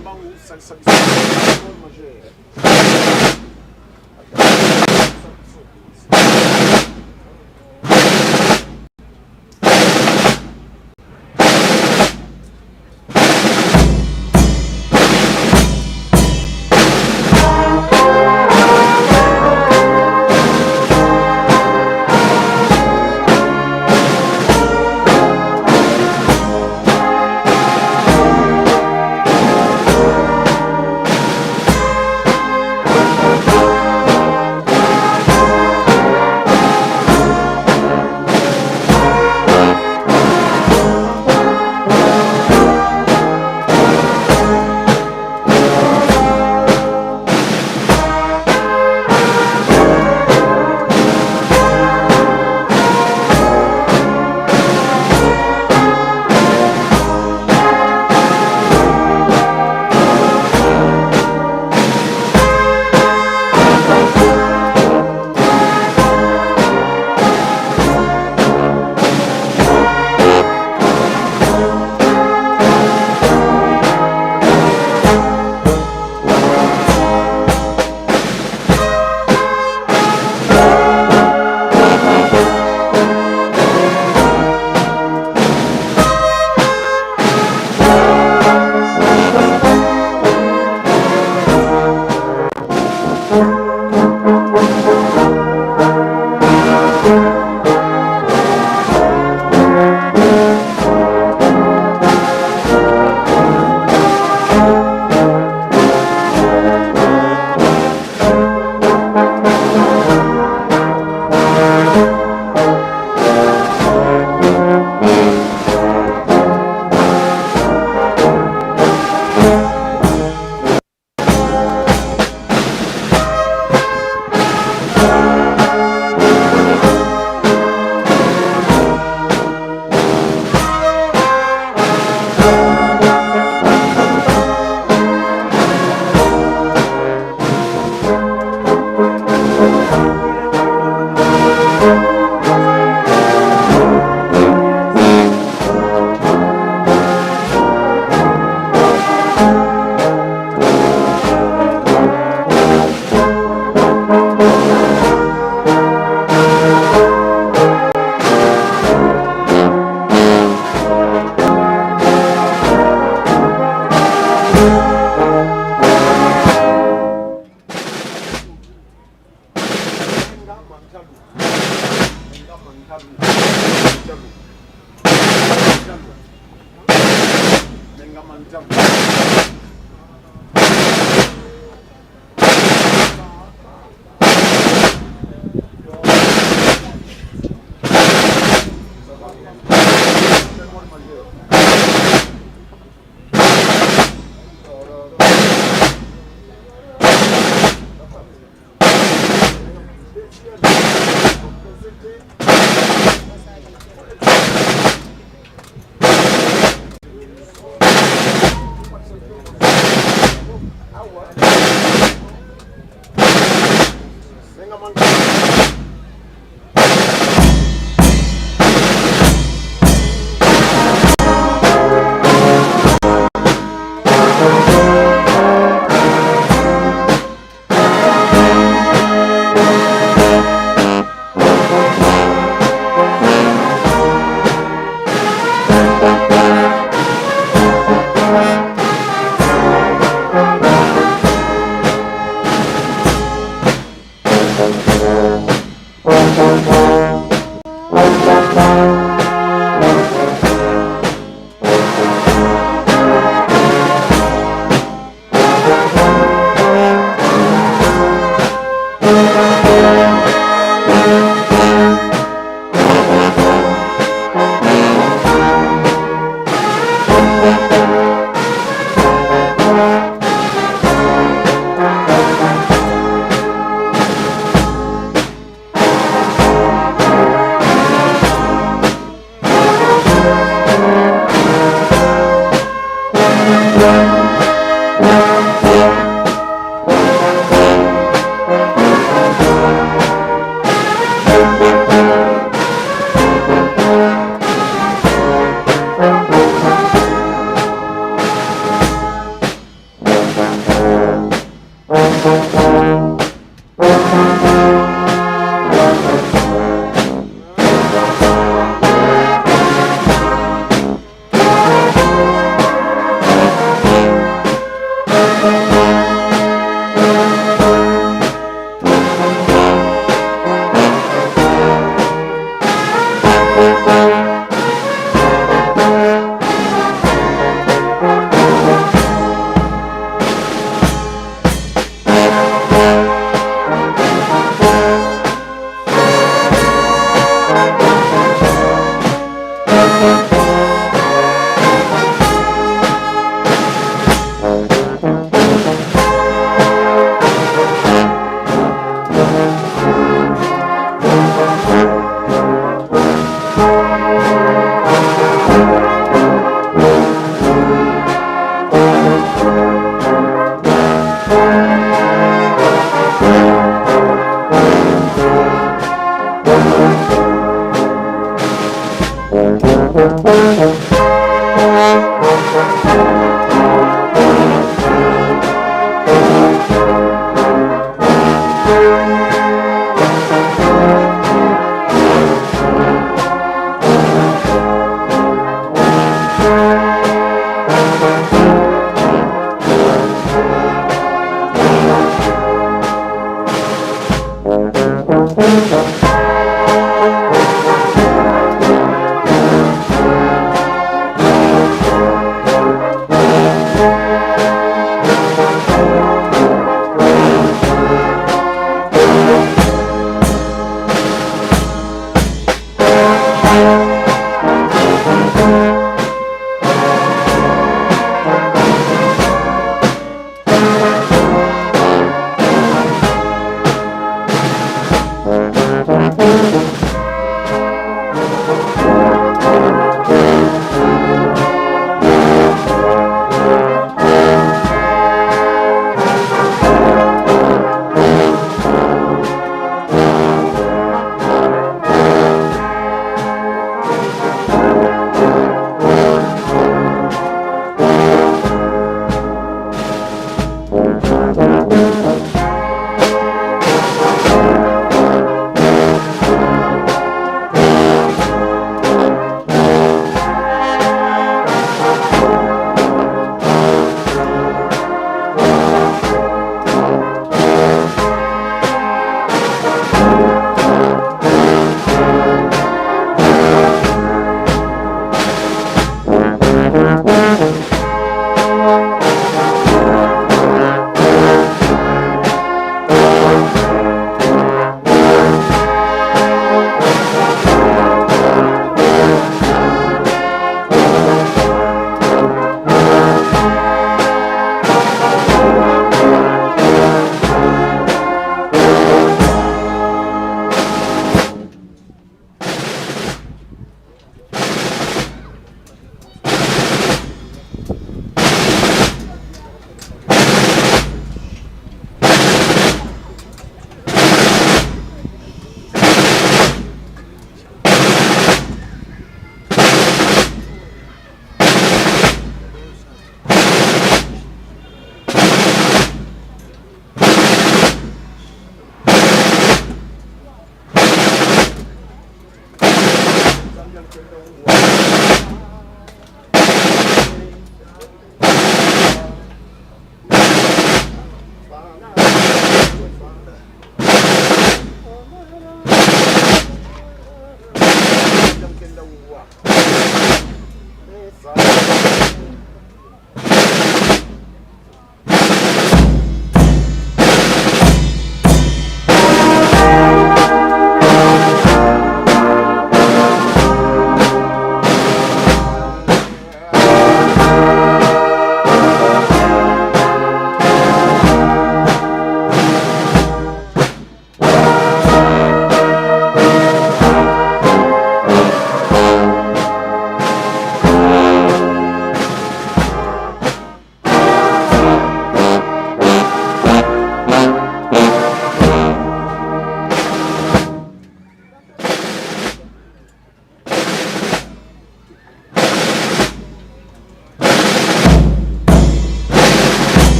Mbangu sangisa biso majeur.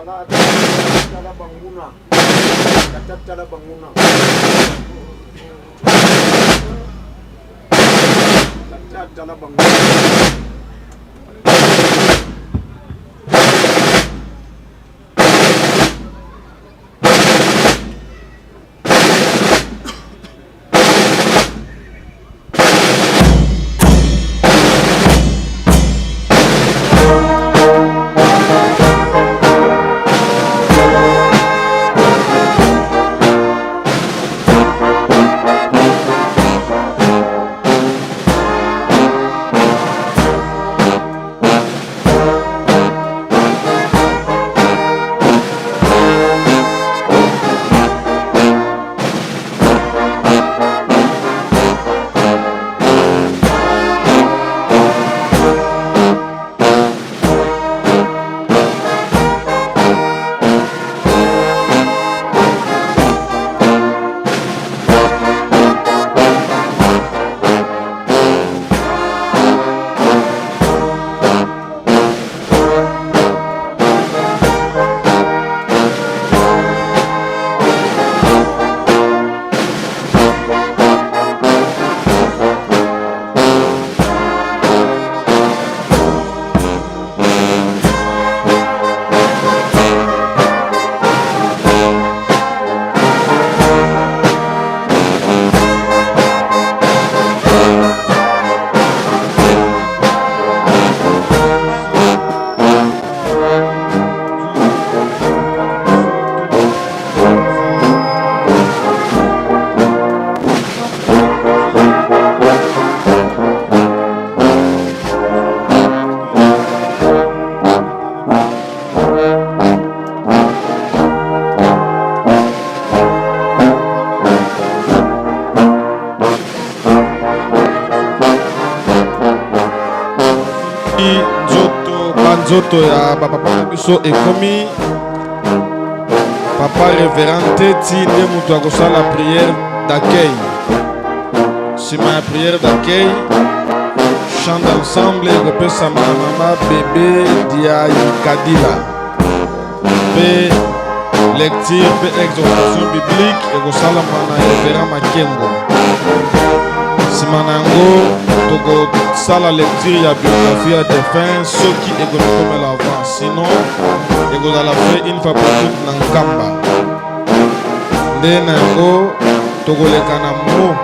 Tala tala banguna. Tata tala banguna. Tata tala banguna. Nzoto banzoto ya bapapa na biso ekomi papa reverend Teti nde moto akosala prière d'accueil. Nsima ya prière d'accueil, chant d'ensemble ekopesama na mama Bebe Diayikadila mpe lecture mpe exhortation biblique ekosalama na reverend Makengo. Nsima na yango tokosala lecture ya biographie ya défunt soki ekomikomela avant, sinon ekozala fait une fois pour toutes na Nkamba. Nde na yango tokoleka na mot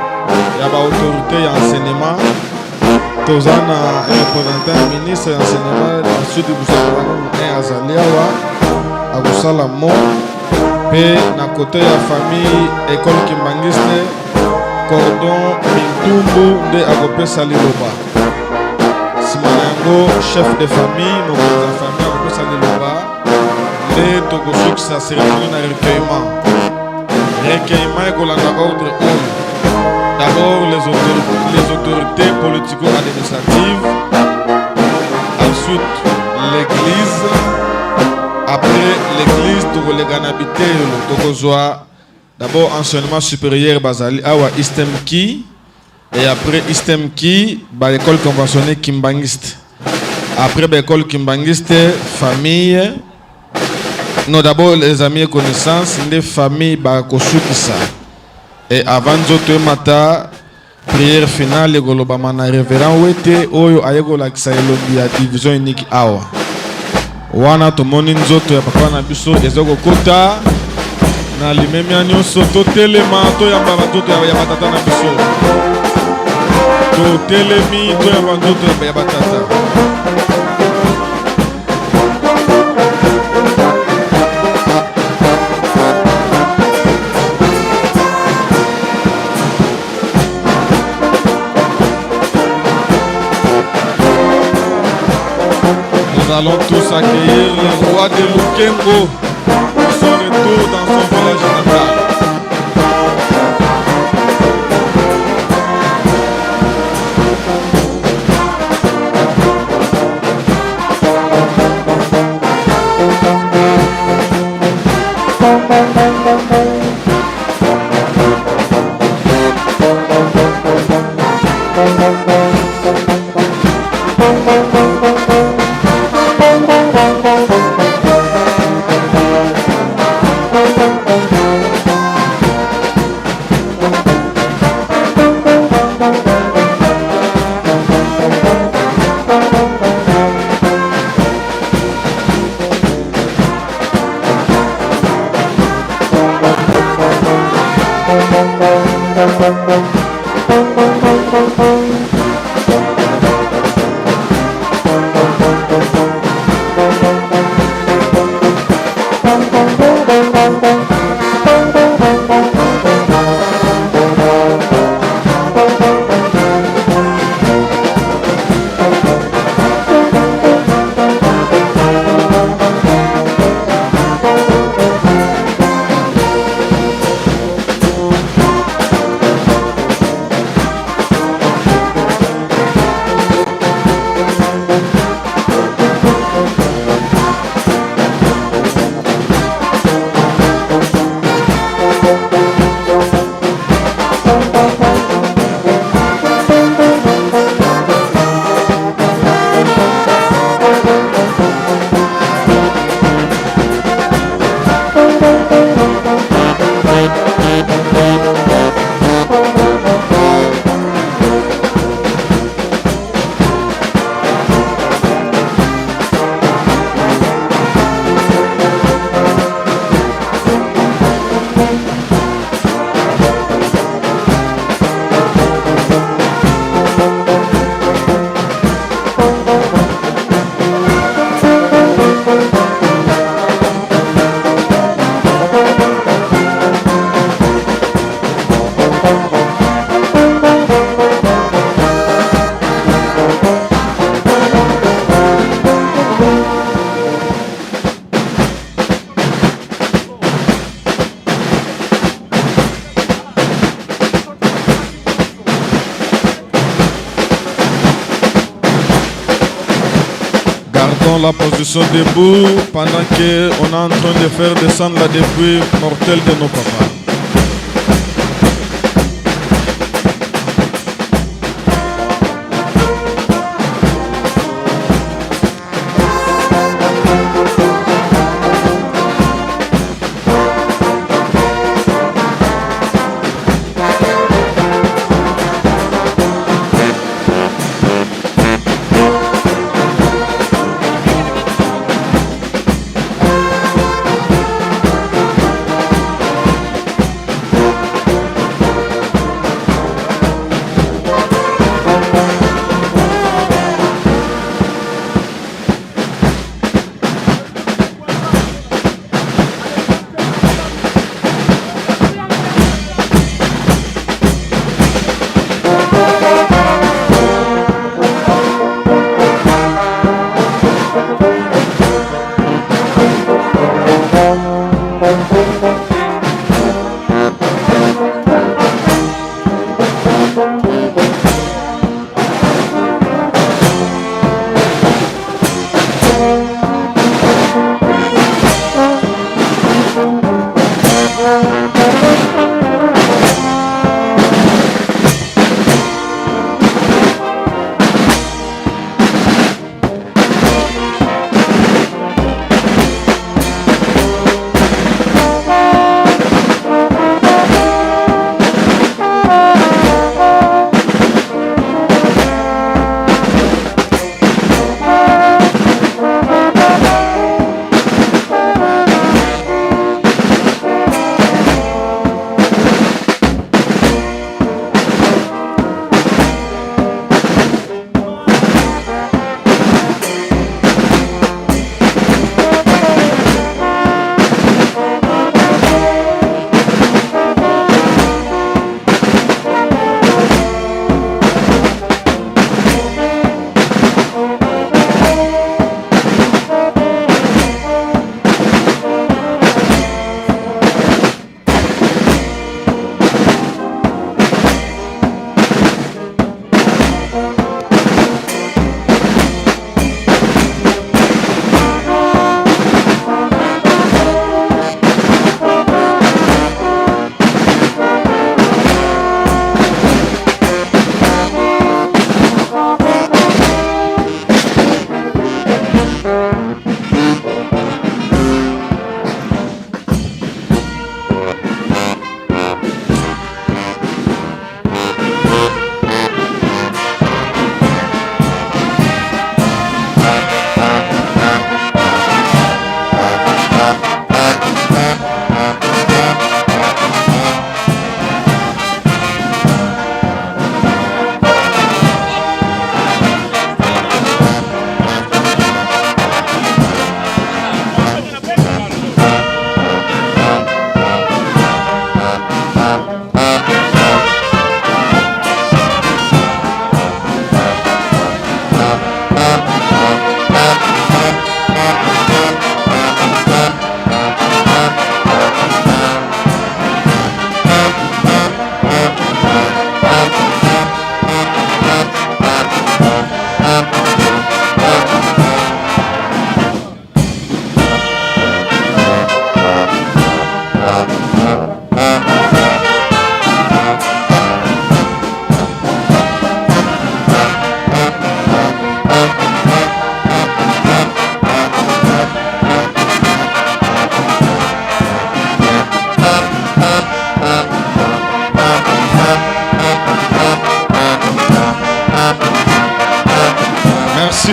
ya baautorité ya enseignement. Toza na représentant ya ministre ya enseignement na sud Busanana azali awa, akosala mot. Mpe na kote ya famille école kimbangiste, Cordon Mintumbu nde akopesa liloba. Nsima na yango chef de famille, mokonzi ya famille, akopesa liloba. Nde tokosukisa cérémonie na recueillement. Recueillement ekolanda ordre oyo: d'abord les autorités politico-administratives, ensuite l'église. Après l'église, tokoleka na biteyelo. Tokozwa d'abord enseignement supérieur, bazali awa Istemki, et après Istemki, baécole conventionnée kimbangiste. Après baécole kimbangiste, famille, non, d'abord les amis et connaissances, nde famille bakosukisa. Et avant nzoto emata, prière finale ekolobama na révérend Wete oyo aye kolakisa elongi ya division unique awa. Wana tomoni nzoto ya papa na biso eza kokota na limemia nyonso. Totelema, toyamba banzoto ya batata na biso. Totelemi, toyamba nzoto ya batata. Nous allons tous accueillir le roi de Lukengo pour son retour dans son village natal. Gardons la position debout pendant qu'on est en train de faire descendre la dépouille mortelle de nos papas.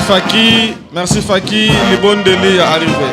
Faki, merci Faki, libondeli ya arrivé.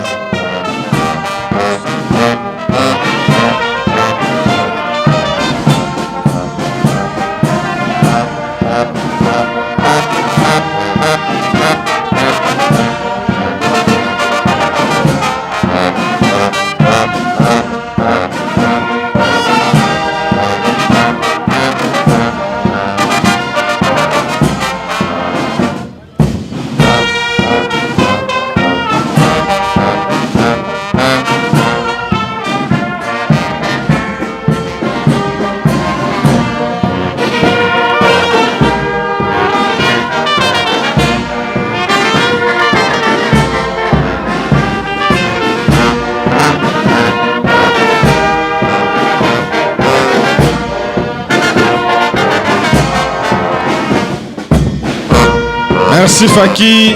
Merci Faki.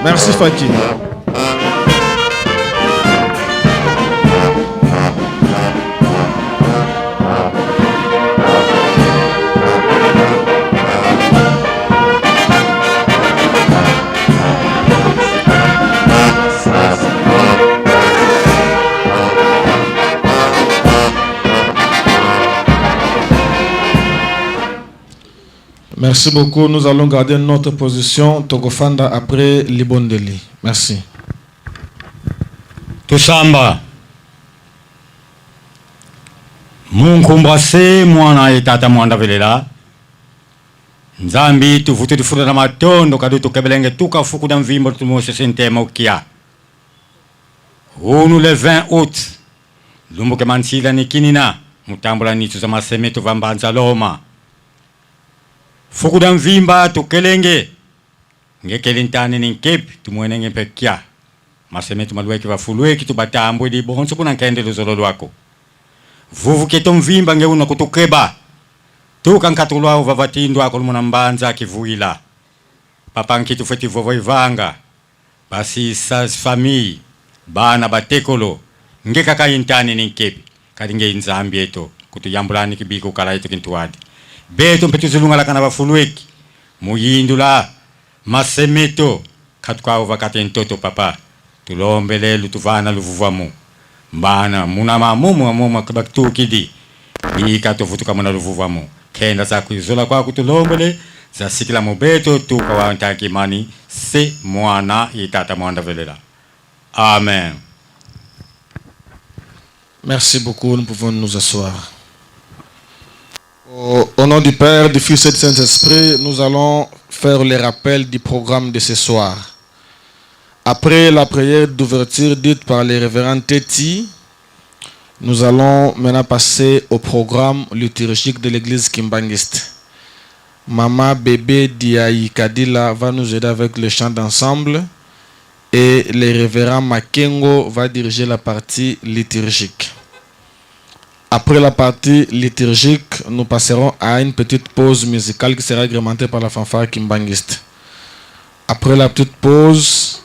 Merci Faki. Merci beaucoup. Nous allons garder notre position Tokofanda après Libondeli. Merci. Tusamba. Munkumbwa se mwana ye tata mwanda velela. Nzambi tuvutu tufunda na matondo kadu tukebelenge tukafukuda mvimbo tumose ntema ukia. Unu le 20 août. Lumbuke mansila ni kinina. Mutambula nitu za maseme tuvambanza loma. Fukuda mvimba tukelenge. Ngekeli ntani ni nkepi tumwenenge mpekia. Maseme tumalueki vafulueki tubatambwe di bonso kuna nkende luzolo lwako. Vuvu keto mvimba ngeuna kutukeba. Tuka nkatulwa uvavatindwa akolumuna mbanza akivuila. Papa nkitu feti vovo ivanga. Basi sa famille bana batekolo ngeka kayintani ni nkepi kali nge nzambi eto kutuyambulani kibiko kala eto kintuadi. Beto mpetu zulungala kana bafulueki muyindula masemeto katuka uvakate ntoto papa tulombele lutuvana luvuvamu mbana muna mamumu amumu baktukidi bika tuvutuka muna luvuvamu kenda za kuizola kwa kutulombele za sikila mubeto tuka wantakimani se mwana itata mwanda velela. Amen. Merci beaucoup, nous pouvons nous asseoir. Au nom du Père, du Fils et du Saint-Esprit, nous allons faire les rappels du programme de ce soir. Après la prière d'ouverture dite par le révérend Teti, nous allons maintenant passer au programme liturgique de l'église kimbanguiste. Mama Bébé Diaï Kadila va nous aider avec le chant d'ensemble et le révérend Makengo va diriger la partie liturgique. Après la partie liturgique, nous passerons à une petite pause musicale qui sera agrémentée par la fanfare kimbanguiste. Après la petite pause,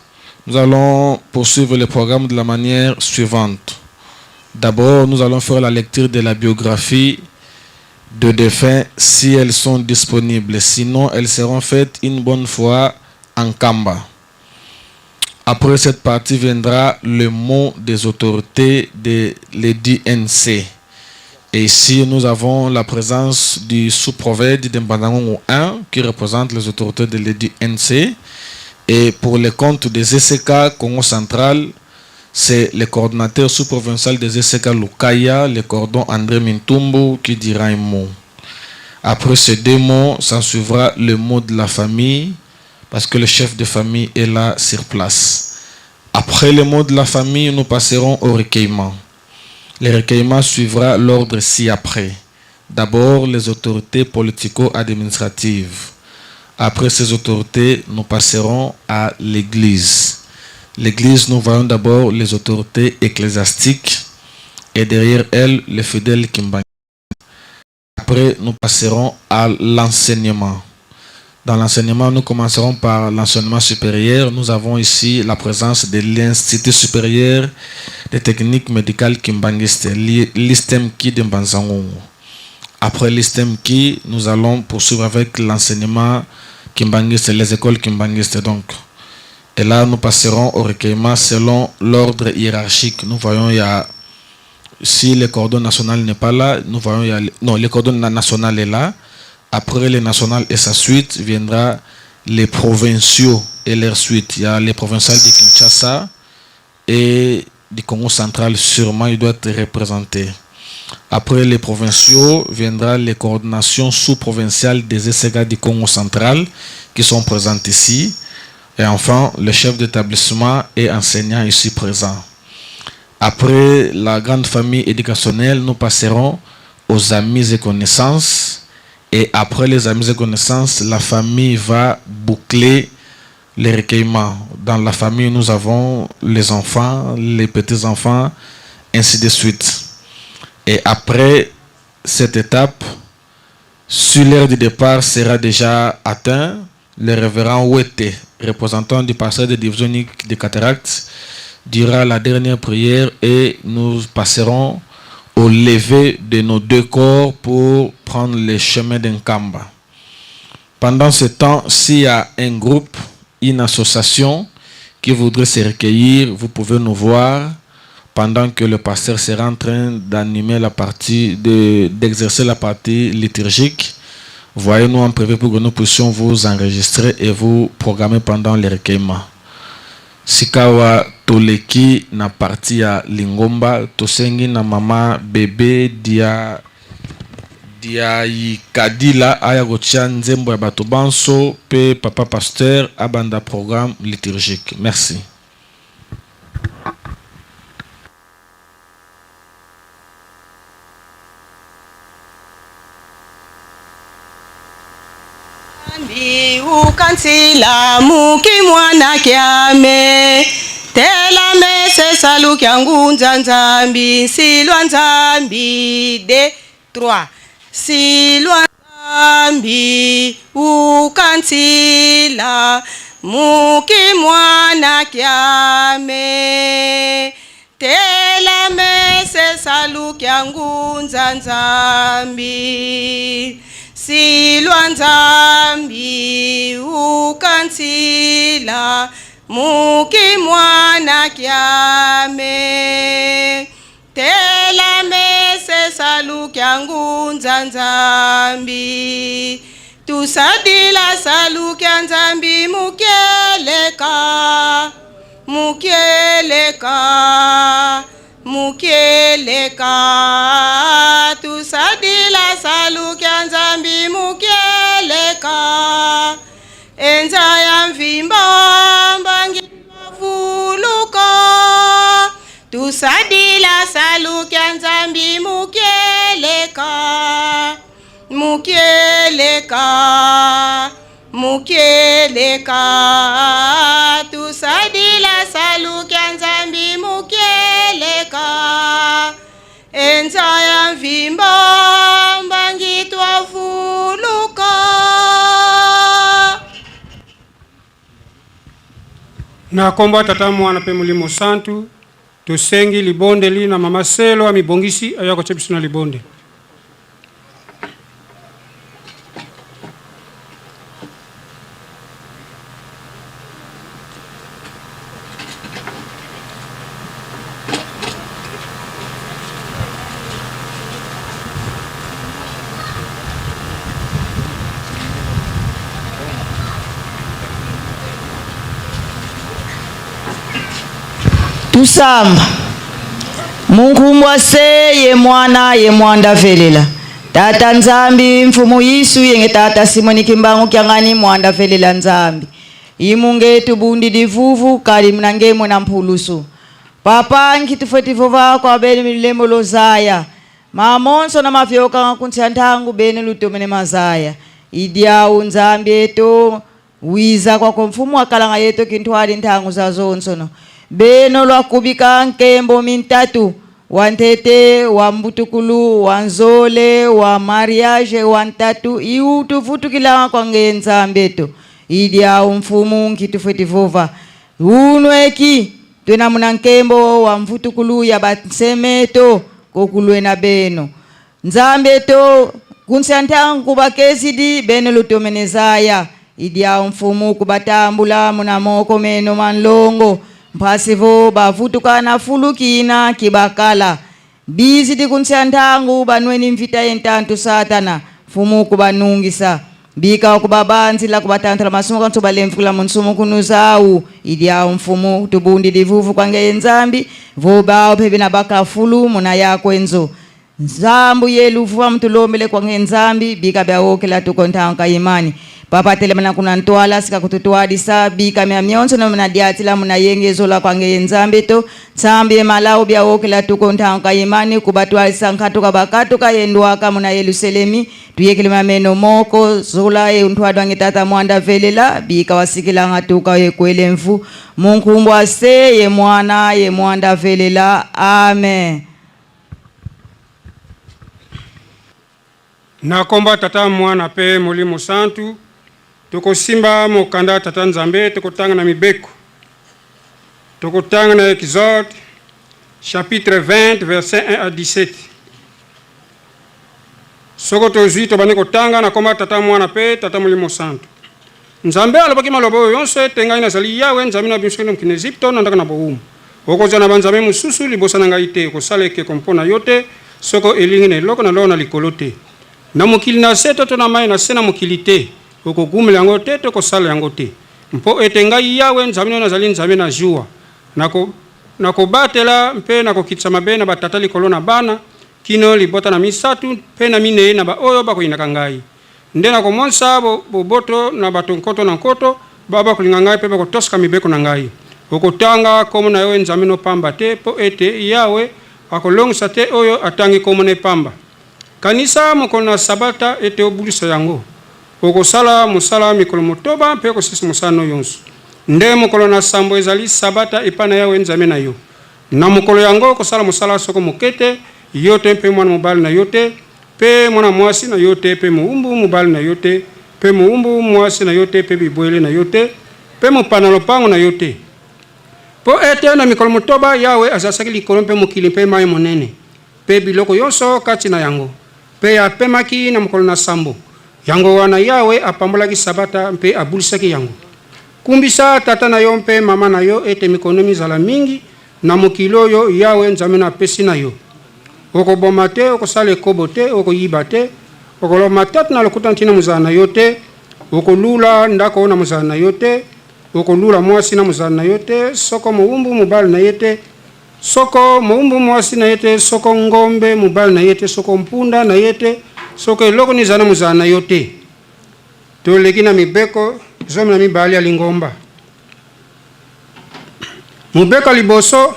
nous allons poursuivre le programme de la manière suivante. D'abord, nous allons faire la lecture de la biographie de défunts si elles sont disponibles. Sinon, elles seront faites une bonne fois en Kamba. Après cette partie viendra le mot des autorités de l'EDNC. Et ici, nous avons la présence du sous-prophète de Mbanza-Ngungu 1 qui représente les autorités de l'EDNC. Et pour le compte des ECK Congo Central, c'est le coordonnateur sous-provincial des ECK Lukaya, le cordon André Mintumbu, qui dira un mot. Après ces deux mots, s'en suivra le mot de la famille, parce que le chef de famille est là sur place. Après le mot de la famille, nous passerons au recueillement. Le recueillement suivra l'ordre ci-après. D'abord, les autorités politico-administratives. Après ces autorités, nous passerons à l'église. L'église, nous voyons d'abord les autorités ecclésiastiques et derrière elles, les fidèles kimbanguistes. Après, nous passerons à l'enseignement. Dans l'enseignement, nous commencerons par l'enseignement supérieur. Nous avons ici la présence de l'Institut supérieur des techniques médicales kimbanguistes, l'ISTEMKI de Mbanza-Ngungu. Après l'ISTEMKI, nous allons poursuivre avec l'enseignement Kimbanguiste, les écoles kimbanguistes donc. Et là, nous passerons au recueillement selon l'ordre hiérarchique. Nous voyons, il y a, si le cordon national n'est pas là, nous voyons, il y a, non, le cordon national est là. Après le national et sa suite, viendra les provinciaux et leur suite. Il y a les provinciales de Kinshasa et du Congo central, sûrement, il doit être représenté. Après les provinciaux, viendra les coordinations sous-provinciales des ECGA du Congo central qui sont présentes ici. Et enfin, le chef d'établissement et enseignant ici présent. Après la grande famille éducationnelle, nous passerons aux amis et connaissances. Et après les amis et connaissances, la famille va boucler les recueillements. Dans la famille, nous avons les enfants, les petits-enfants, ainsi de suite. Et après cette étape, si l'heure du départ sera déjà atteint, le révérend Wete, représentant du pasteur de division unique des cataractes, dira la dernière prière et nous passerons au lever de nos deux corps pour prendre le chemin d'Nkamba. Pendant ce temps, s'il y a un groupe, une association qui voudrait se recueillir, vous pouvez nous voir pendant que le pasteur sera en train d'animer la partie, d'exercer la partie liturgique. Voyez-nous en privé pour que nous puissions vous enregistrer et vous programmer pendant les recueillements. Sikawa toleki na partie ya lingomba, tosengi na mama Bebe dia Diaikadila aya kotia nzembo ya bato banso pe papa pasteur abanda programme liturgique. Merci. Ukansila muki mwana kyame tela mese salu kya ngunza nzambi silwa nzambi de 3 silwa nzambi ukansila muki mwana kyame tela mese salu kya ngunza nzambi silwa nzambi ukansila muki mwana kyame tela mese salu kya ngunza nzambi tusadila salu kya nzambi mukeleka mukeleka mukeleka tusadila salu kya nzambi mukeleka enza ya mvimba mbangi mavuluka tusadila salu kya nzambi mukeleka mukeleka mukeleka tusadila salu kya nzambi mukeleka enza ya mvimba mbangi twavuluka. Na kombo ya Tata, Mwana mpe Molimo Santu, tosengi libondeli na mama Selo amibongisi aya kotia biso na libondeli. Tusamba munkumbwa se ye mwana ye mwanda velela tata nzambi mfumu Yesu yenge tata Simoni Kimbangu kyangani mwanda velela nzambi imunge tubundi divuvu kali mnange mwana mpulusu papa nkitufetivo kwa beni milembo lozaya mamonso na mafyoka kuntia ntangu beni lutomene mazaya idiau nzambi eto wiza kwako mfumu akalanga yeto kintwali ntangu za zonsono beno lwakubika nkembo mintatu wa ntete wa mbutukulu wa nzole wa mariage wa ntatu iutuvutukila kwa ngenza mbeto idiau mfumu nkitufwetivova unweki twena muna nkembo wa mvutukulu ya batsemeto kokulwena beno nzambe to kunsa ntangu bakezidi beno lutomenezaya Idiao mfumu kubatambula muna moko meno manlongo mphasivo bavutuka na fulukina kibakala bizi dikunsia ntangu banweni mvita yentantu satana mfumu kubanungisa bika kubabanzila kubatantala masumu kanso balemvukula munsumu kunuzawu idiao mfumu tubundi divuvu kwange yenzambi vobao phebe na bakafulu muna yakwenzo nzambu yeluvuva mtulombele kwange nzambi bika byawokela tukonthanka imani papatele mana kuna ntwala sika kututwadisa bika mya myonso na muna diatila muna yengezola kwange yenzambi to nsambi yemalao byawokela tukonthanka imani kubatwalisa nkhatuka bakatuka yendwaka muna yeluselemi tuyekele mameno moko zola ye unthwadwa tata mwanda velela bika wasikilanga tuka yekwele mvu munkumbwa se ye mwana ye mwanda velela amen. Na komba Tata, Mwana mpe Molimo Santu, tokosimba mokanda Tata Nzambe, tokotanga na mibeko. Tokotanga na Exode chapitre 20 verset 1 à 17. Soko tozwi tobandi kotanga na komba Tata, Mwana mpe Tata Molimo Santu. Nzambe alobaki maloba oyo yonso ete ngai nazali Yawe Nzambe na bino na mokili na Ezipito na ndako na bowumbu. Okozala na banzambe mosusu liboso na ngai te, okosala ekeko mpo na yo te, soko elingi na eloko na loo na likolo te, na mokili na se to to na mai na se na mokili te, okogumela yango te to kosala yango te. Mpo ete ngai Yawe Nzambe na yo nazali Nzambe na zuwa, nako nakobatela mpe nakokitisa mabe na batata likolo na bana, kino libota na misato mpe na minei na baoyo bakoyinaka ngai. Nde nakomonisa boboto na bato nkoto na nkoto, ba bakolinga ngai mpe bakotosaka mibeko na ngai. Okotanga nkombo na Yawe Nzambe no pamba te, mpo ete Yawe akolongisa te oyo atangi nkombo na ye pamba. Kanisa mokolo na Sabata ete obulisa yango. Okosala mosala mikolo motoba mpe okosilisa mosala no yonso. Nde mokolo na sambo ezali Sabata epai na Yawe Nzambe na yo. Na mokolo yango okosala mosala soko moke te, yo te mpe mwana mobali na yo te, mpe mwana mwasi na yo te, mpe mowumbu mobali na yo te, mpe mowumbu mwasi na yo te, mpe bibwele na yo te, mpe mopana lopango na yo te. Mpo ete na mikolo motoba Yawe azalisaki likolo mpe mokili mpe mai monene, mpe biloko yonso kati na yango, mpe apemaki na mokolo na sambo. Yango wana Yawe apambolaki Sabata mpe abulisaki yango. Kumbisa tata na yo mpe mama na yo ete mikono mizala mingi na mokili oyo Yawe Nzambe na apesi na yo. Okoboma te, okosala ekobo te, okoyiba te, okoloba matata na lokuta ntina mozala na yo te, okolula ndako na mozala na yo te, okolula mwasi na mozala na yo te, soko mowumbu mobali na ye te, soko mowumbu mwasi na ye te, soko ngombe mobali na ye te, soko mpunda na ye te, soko eloko nini ezala na mozala na yo te. Toleki na mibeko 12 ya lingomba. Mobeko ya liboso,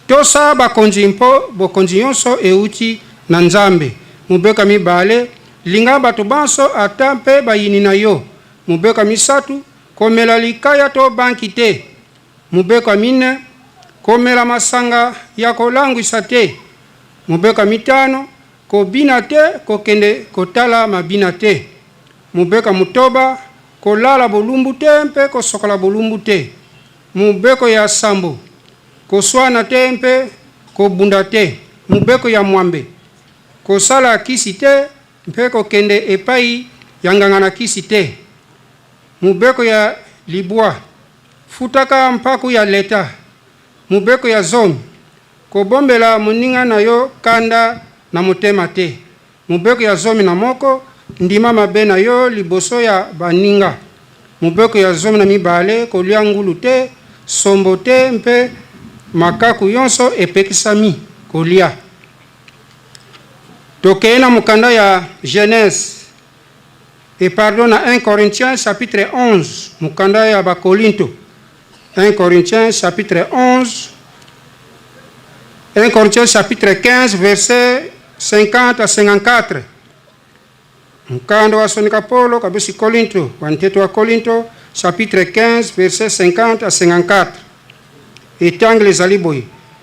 tosa bakonzi mpo bokonzi nyonso euti na Nzambe. Mobeko ya mibale, linga bato banso ata mpe bayini na yo. Mobeko ya misato, komela likaya to banki te. Mobeko ya mine, komela masanga ya kolangwisa te. Mobeko ya mitano, kobina te, kokende kotala mabina te. Mobeko ya motoba, kolala bolumbu te mpe kosokola bolumbu te. Mobeko ya sambo, koswana te mpe kobunda te. Mobeko ya mwambe, kosala kisi te mpe kokende epai ya nganga na kisi te. Mobeko ya libwa, futaka mpaku ya leta. Mobeko ya zomi, kobombela moninga na yo kanda na motema te. Mobeko ya 11, ndima mabe na yo liboso ya baninga. Mobeko ya 12, kolia ngulu te, sombo te mpe makaku yonso epekisami kolia. Tokei na mokanda ya Genèse et pardon na 1 Corinthiens chapitre 11, mokanda ya Bakolinto. 1 Corinthiens chapitre 11, 1 Corinthiens chapitre 15 verset 50 à 54. Mkanda wa Sonika Paulo kabisi Korinto, wa nteto wa Korinto chapitre 15 verset 50 à 54. Etangeli ezali boye: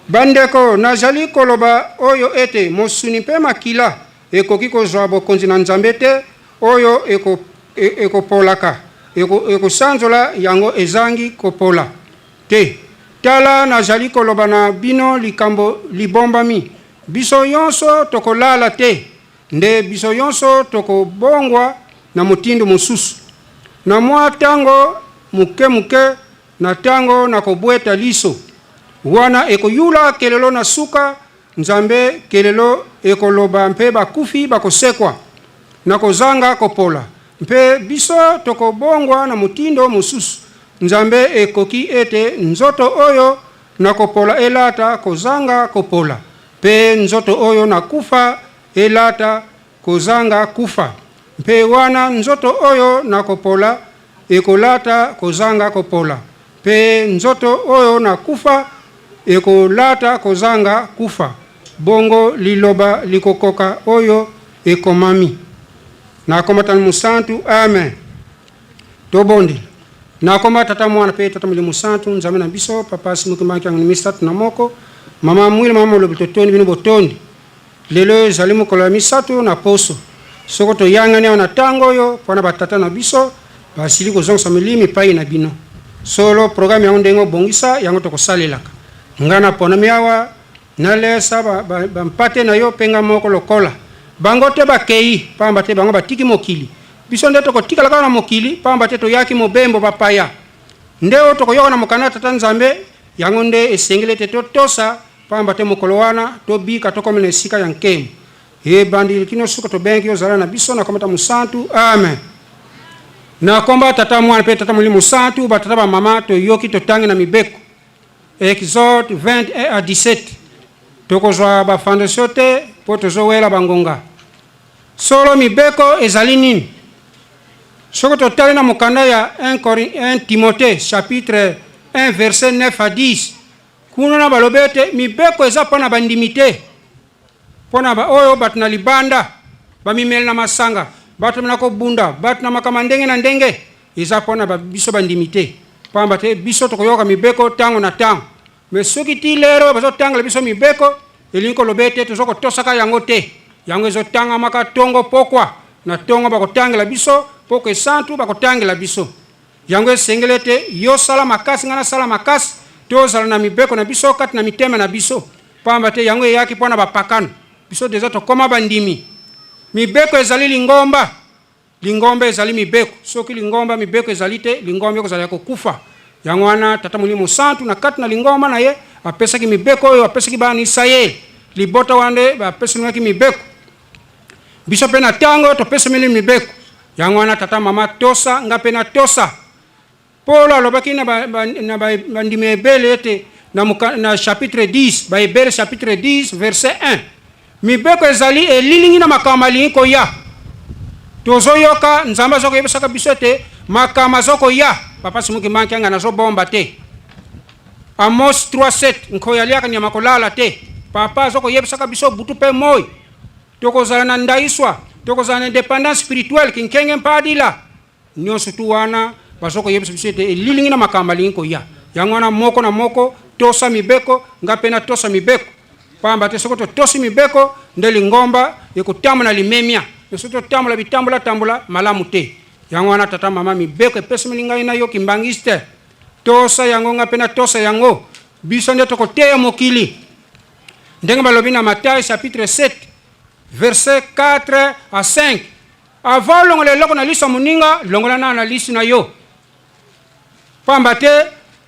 Bandeko, nazali koloba oyo ete mosuni mpe makila ekoki kozwa bokonzi na Nzambe te, oyo ekopolaka ekosanzola yango ezangi kopola te. Tala, nazali koloba na bino likambo libombami: biso nyonso tokolala te, nde biso nyonso tokobongwa na motindo mosusu. Na mwa tango moke moke, na tango na kobweta liso, wana ekoyula kelelo na suka, Nzambe kelelo ekoloba mpe bakufi bakosekwa na kozanga kopola, mpe biso tokobongwa na motindo mosusu. Nzambe ekoki ete nzoto oyo na kopola elata kozanga kopola, mpe nzoto oyo na kufa elata kozanga kufa. Mpe wana nzoto oyo na kopola ekolata kozanga kopola, mpe nzoto oyo na kufa ekolata kozanga kufa, bongo liloba likokoka oyo ekomami. Na komba Tata Mosantu, amen. Tobondela. Na komba Tata, Mwana mpe Tata Molimo Santu, Nzambe na biso, Papa Simon Kimbangu Kiangani 31, Mama Mwile, Mama Molobi, totondi bino botondi. Lelo ezali mokolo ya misato na poso. Soko toyangani awa na ntango oyo mpo na batata na biso basili kozongisa milimo epai na bino. Solo programme yango ndenge obongisa yango tokosalelaka. Nga naponami awa nalesa bampate na yo mpe nga moko lokola. Bango te bakei, pamba te bango batiki mokili. Biso nde tokotikala kaka na mokili, pamba te toyaki mobembo bapaya. Nde oyo tokoyoka na mokanda ya Tata Nzambe, yango nde esengeli ete totosa, pamba te mokolo wana tobika tokomi na esika ya nkembo. Ebandeli kino suka tobengi yo zala na biso na komba Tata Mosantu, amen. Na komba Tata, Mwana mpe Tata Molimo Santu, batata bamama toyoki totangi na mibeko. Exode 21 à 17. Tokozwa ba fondation te mpo tozowela bangonga. Solo mibeko ezali nini? Soki totali na mokanda ya 1 Timothée chapitre 1 verset 9 à 10, kuna na balobi ete mibeko eza mpo na bandimi te, mpo na baoyo bato na libanda bamimeli na masanga, bato na kobunda, bato na makambo ndenge na ndenge, eza mpo na biso bandimi te, pamba te biso tokoyoka mibeko ntango na ntango. Me soki ti lero bazotangela biso mibeko, elingi koloba ete toza kotosaka yango te. Yango ezotangamaka tongo pokwa na tongo, bakotangela biso poko esantu, bakotangela biso yango. Esengeli ete yo sala makasi, ngai nasala makasi, tozala na mibeko na biso kati na mitema na biso, pamba te yango eyaki mpo na bapakano. Biso deja tokóma bandimi. Mibeko ezali lingomba, lingomba ezali mibeko. Soki lingomba mibeko ezali te, lingomba ekozala ya kokufa. Yango wana Tata Molimo Santu na kati na lingomba na ye apesaki mibeko oyo apesaki bana Isayele. Libota wana nde bapesamaki mibeko. Biso mpe na ntango topesameli mibeko. Yango wana tata mama tosa, nga mpe na tosa. Polo alobaki na bandimi ya Ebele ete na chapitre 10, Baebele chapitre 10 verset 1, mibeko ezali elilingi na makambo alingi koya. Tozoyoka Nzambe aza koyebisaka biso ete makambo aza koya. Papa Simon Kimbangu Kiangani nazobomba te. Amos 3:7, nkoyi aliaka nyama kolala te. Papa aza koyebisaka biso butu mpe moi, tokozala na ndaiswa, tokozala na indépendance spirituelle, kinkenge mpadila nyonso tu wana baza koyebisa biso ete elilingi na makambo alingi koya. Yango wana moko na moko tosa mibeko, nga mpe natosa mibeko, pamba te soki totosi mibeko nde lingomba ekotambola limemia. Soki totambola bitambola tambola malamu te. Yango wana tata mama, mibeko epesameli ngai na yo kimbangiste, tosa yango, nga mpe natosa yango. Biso nde tokoteya mokili ndenge balobi na Matai chapitre 7 verset 4 à 5: avant olongola eloko na liso ya moninga, longola nano na liso na yo. Pamba te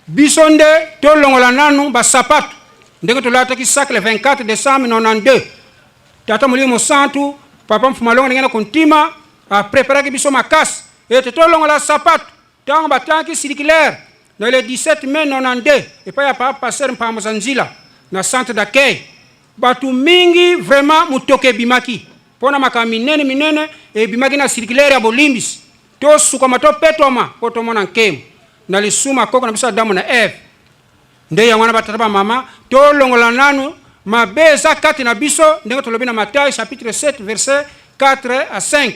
biso nde tolongola nanu basapato ndenge tolataki sac le 24 décembre 92. Tata Molimo Mosantu, Papa Mfumalongo, ndenge na kontima apreparaki biso makasi ete tolongola sapato ntango batangaki circulaire na le 17 mai 92 epai ya Papa Pasteur Mpambo Nzila na centre d'accueil. Bato mingi vraiment motoka ebimaki mpo na makambo minene minene ebimaki na circulaire ya bolimbisi. Tosukama, topetwama mpo tomona nkembo na lisuma koko na biso Adamu na Eve. Nde yango wana batata bamama, tolongola nanu mabe eza kati na biso ndenge tolobi na Matai chapitre 7 verset 4 à 5.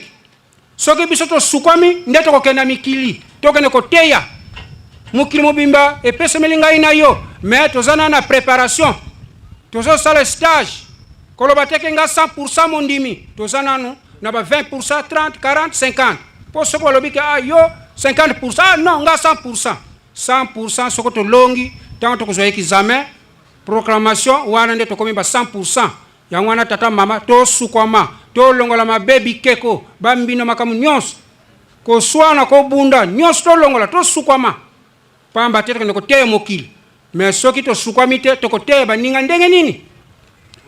Soki biso tosukwami nde tokokende na mikili, tokende koteya mokili mobimba epesameli ngai na yo. Me toza na préparation, tozosala stage. Koloba teke nga 100 mondimi, toza nanu na ba 20, 30, 40, 50. Mpo soki balobi ke ah, yo 50, ah non, nga 100, 100. Soki tolongi ntango tokozwa examen proclamation wana nde tokomi ba 100. Yango wana tata mama, tosukwama, tolongola mabe, bikeko, bambino, makambo nyonso. Koswana, kobunda, nyonso tolongola, tosukwama. Pamba te tokende koteya mokili. Mais soki tosukwami te, tokoteya baninga ndenge nini?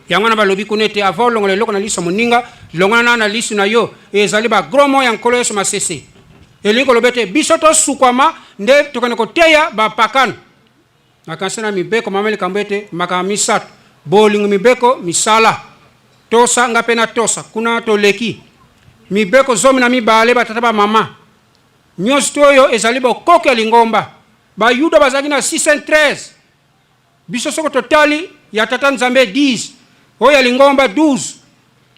Yango wana balobi kuna ete avant olongola eloko na liso ya moninga, longola nano na liso na yo. Ezali ba gros mots ya Nkolo Yesu masese. Elingi koloba ete biso tosukwama nde tokende koteya bapakano. Nakanisi na mibeko mama likambo ete makambo misato, bolingo, mibeko, misala. Tosa, nga pe natosa. Kuna toleki mibeko 12, batata ba mama. Nyonso to oyo ezali bokoko ya lingomba. Bayuda bazalaki na 613. Biso soko totali ya Tata Nzambe 10, oyo ya lingomba 12,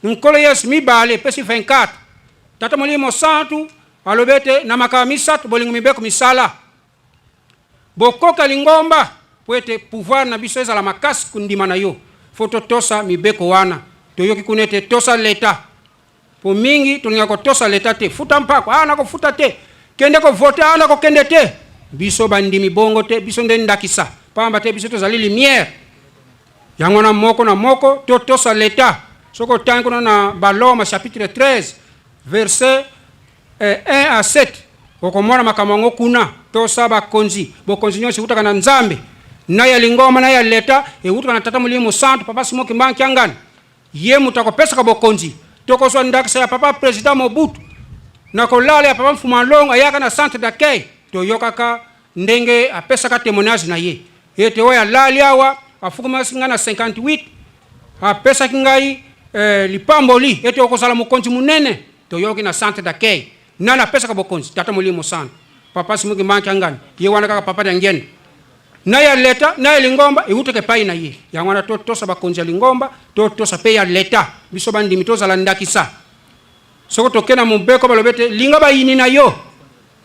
Nkolo Yesu mibale epesi 24. Tata Molimo Mosantu alobi ete na makambo misato, bolingo, mibeko, misala. Bokoka lingomba po ete pouvoir na biso ezala makasi kondima na yo faut totosa mibeko wana toyoki kuna ete tosa l'etat po mingi tolingaka kotosa l'etat te futa mpako ah nakofuta te kende ko voter ah nakokende te biso bandimi bongo te biso nde ndakisa pamba te biso tozali lumière yango wana moko na moko totosa l'etat soki otangi kuna na Baloma chapitre 13 verset 1 à 7 okomona makambo yango kuna. Tosa bakonzi, bokonzi nyonso ewutaka na Nzambe, na ya lingomba na ya leta ewutaka na Tata Molimo Mosantu, Papa Simon Kimbangu Kiangani, ye moto akopesaka bokonzi. Tokozwa ndakisa ya Papa President Mobutu na kolala ya Papa Mfuma Longo ayaka na centre d'accueil, toyokaka ndenge apesaka temoignage na ye ete oyo alali awa afukamaki ngai na 58 apesaki ngai lipamboli ete okozala mokonzi monene. Toyoki na centre d'accueil nani apesaka bokonzi? Tata Molimo Mosantu. Papa Simon Kimbangu Kiangani ye wana kaka papa Diangienda na ya leta na ya lingomba ewutaka epai na ye. Yango wana totosa bakonzi ya lingomba, totosa pe ya leta. Biso bandimi tozala ndakisa. Soko toke na mobeko balobi ete linga bayini na yo.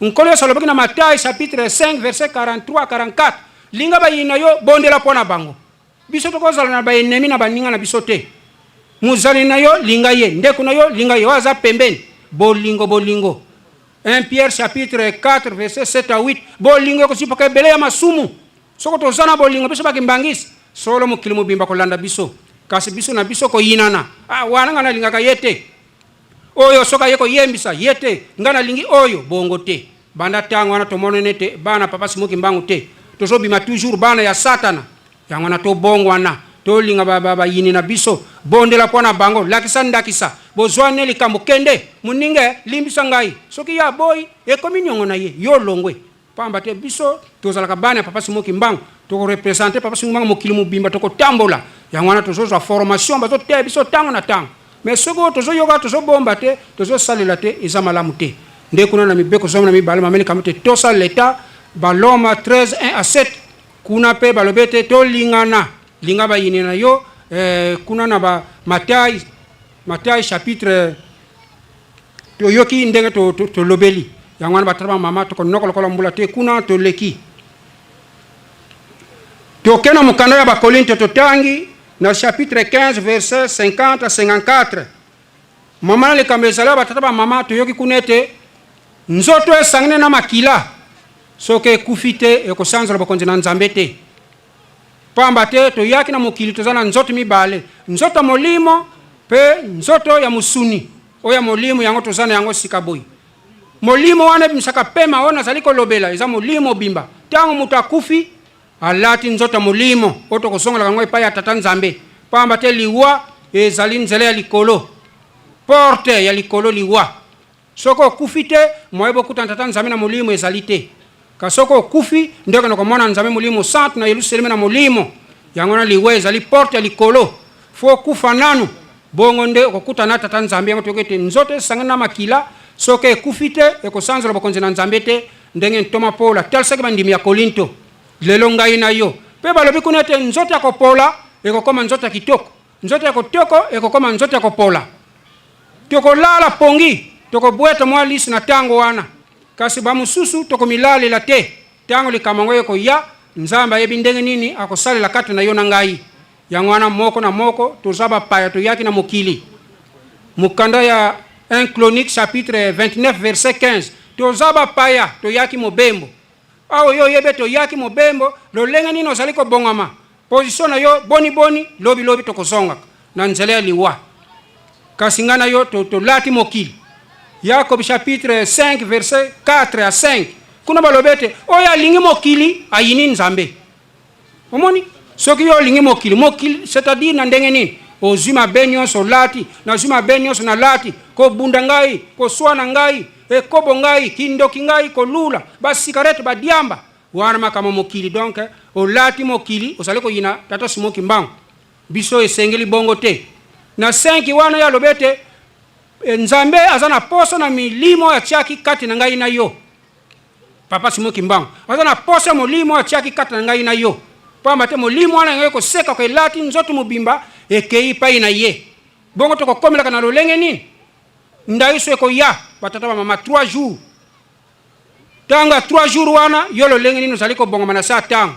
Nkolo Yesu alobaki na Matai chapitre 5 verset 43 44, linga bayini na yo, bondela mpo na bango. Biso tokozala na ba ennemis na baninga na biso te. Mozalani na yo, linga ye. Ndeko na yo, linga ye. Oyo aza pembeni. Bolingo, bolingo. 1 Pierre chapitre 4 verset 7 à 8. Bolingo ekozipaka ebele ya masumu. Soko toza na bolingo, biso ba Kimbanguiste, solo mokili mobimba kolanda biso. Kasi biso na biso koyinana. Ah, wana nga nalingaka ye te. Oyo soki aye koyembisa ye te. Nga nalingi oyo, bongo te. Banda tango wana tomonene ete bana papa Simon Kimbangu te. Tozobima toujours bana ya satana. Yango wana tobongwana, tolinga ba, ba, bayini na biso, bondela mpo na bango, lakisa ndakisa, bozwani likambo, kende, moninga eh, limbisa ngai. Soki ye aboyi, ekomi niongo na ye, yo olongwe. Pamba te biso tozalaka bana ya papa Simon Kimbangu, toko representer papa Simon Kimbangu mokili mobimba, tokotambola. Yango wana tozozwa formation, bazoteya biso tango na tango. Mais soki oyo tozoyoka tozobomba te, tozosalela te, eza malamu te. Nde kuna na mibeko 12 mameli kambo te tosa l'etat, Baloma 13 1 à 7, Kuna pe balobi ete tolingana, linga bayini na yo, eh, kuna na ba Matai, Matai chapitre toyoki ndenge tolobeli to, to yango wana batata ba mama tokonoko lokola mbula te kuna toleki toke na mokanda ya Bakolinto totangi na chapitre 15 verset 50 à 54 mama na likambo ezali ya batata ba mama toyoki kuna ete nzoto esangani na makila Soki ekufi te, ekosanzola bokonzi na Nzambe te. Pamba te toyaki na mokili toza na nzoto mibale, nzoto ya molimo pe nzoto ya mosuni. Oyo ya molimo yango toza na yango sika boye. Molimo wana ebimisaka pema oyo nazali kolobela, eza molimo mobimba. Tango moto akufi, alati nzoto ya molimo oyo tokozongelaka yango epai ya Tata Nzambe. Pamba te liwa ezali nzela ya likolo, porte ya likolo liwa. Soki okufi te, moyen bokutana Tata Nzambe na molimo ezali te. Kasi soki okufi, nde okende komona Nzambe Molimo Santu na Yelusaleme na molimo. Yango wana liwa ezali porte ya likolo. Faut okufa nanu, bongo nde okokutana na Tata Nzambe. Yango toyoki ete nzoto esangani na makila, soki ekufi te, ekosanzola bokonzi na Nzambe te, ndenge ntoma Paulo atalisaki bandimi ya Kolinto. Lelo ngai na yo. Pe balobi kuna ete nzoto ya kopola ekokoma nzoto ya kitoko, nzoto ya kotoko ekokoma nzoto ya kopola. Tokolala pongi, tokobweta mwa liso na tango wana, kasi bamosusu tokomilalela te. Tango likambo yango ekoya, Nzambe ayebi ndenge nini akosalela kati na yo na ngai. Yango wana moko na moko toza bapaya toyaki na mokili. Mokanda ya 1 Chroniques chapitre 29 verset 15, toza bapaya toyaki mobembo. Awa yo oyebi ete oyaki mobembo, lolenge nini ozali kobongama? Position na yo boni boni? Lobi lobi tokozongaka na nzela ya liwa. Kasi ngai na yo tolati mokili. Yakob chapitre 5 verset 4 à 5 kuna balobi ete oyo alingi mokili ayini Nzambe. Omoni, soki yo olingi mokili, mokili c'est-à-dire na ndenge nini? Ozwi mabe nyonso olati, nazwi mabe nyonso nalati, kobunda ngai, koswana ngai, ekobo ngai, kindoki ngai, kolula, ba cigarette, ba diamba, wana makambo mokili. Donc olati mokili, ozali koyina tata Simon Kimbangu. Biso esengeli bongo te. Na 5 wana ye alobi ete Nzambe aza na posa na milimo oyo atiaki kati na ngai na yo. Papa Simon Kimbangu aza na posa ya molimo oyo atiaki kati na ngai na yo, pamba te molimo wana yango ekoseka ko elati nzoto mobimba ekei epai na ye. Bongo tokokomelaka na lolenge nini? Ndaiso ekoya, batata ba mama, 3 jours. Tango ya 3 jours wana, yo lolenge nini ozali kobongama na saa tango?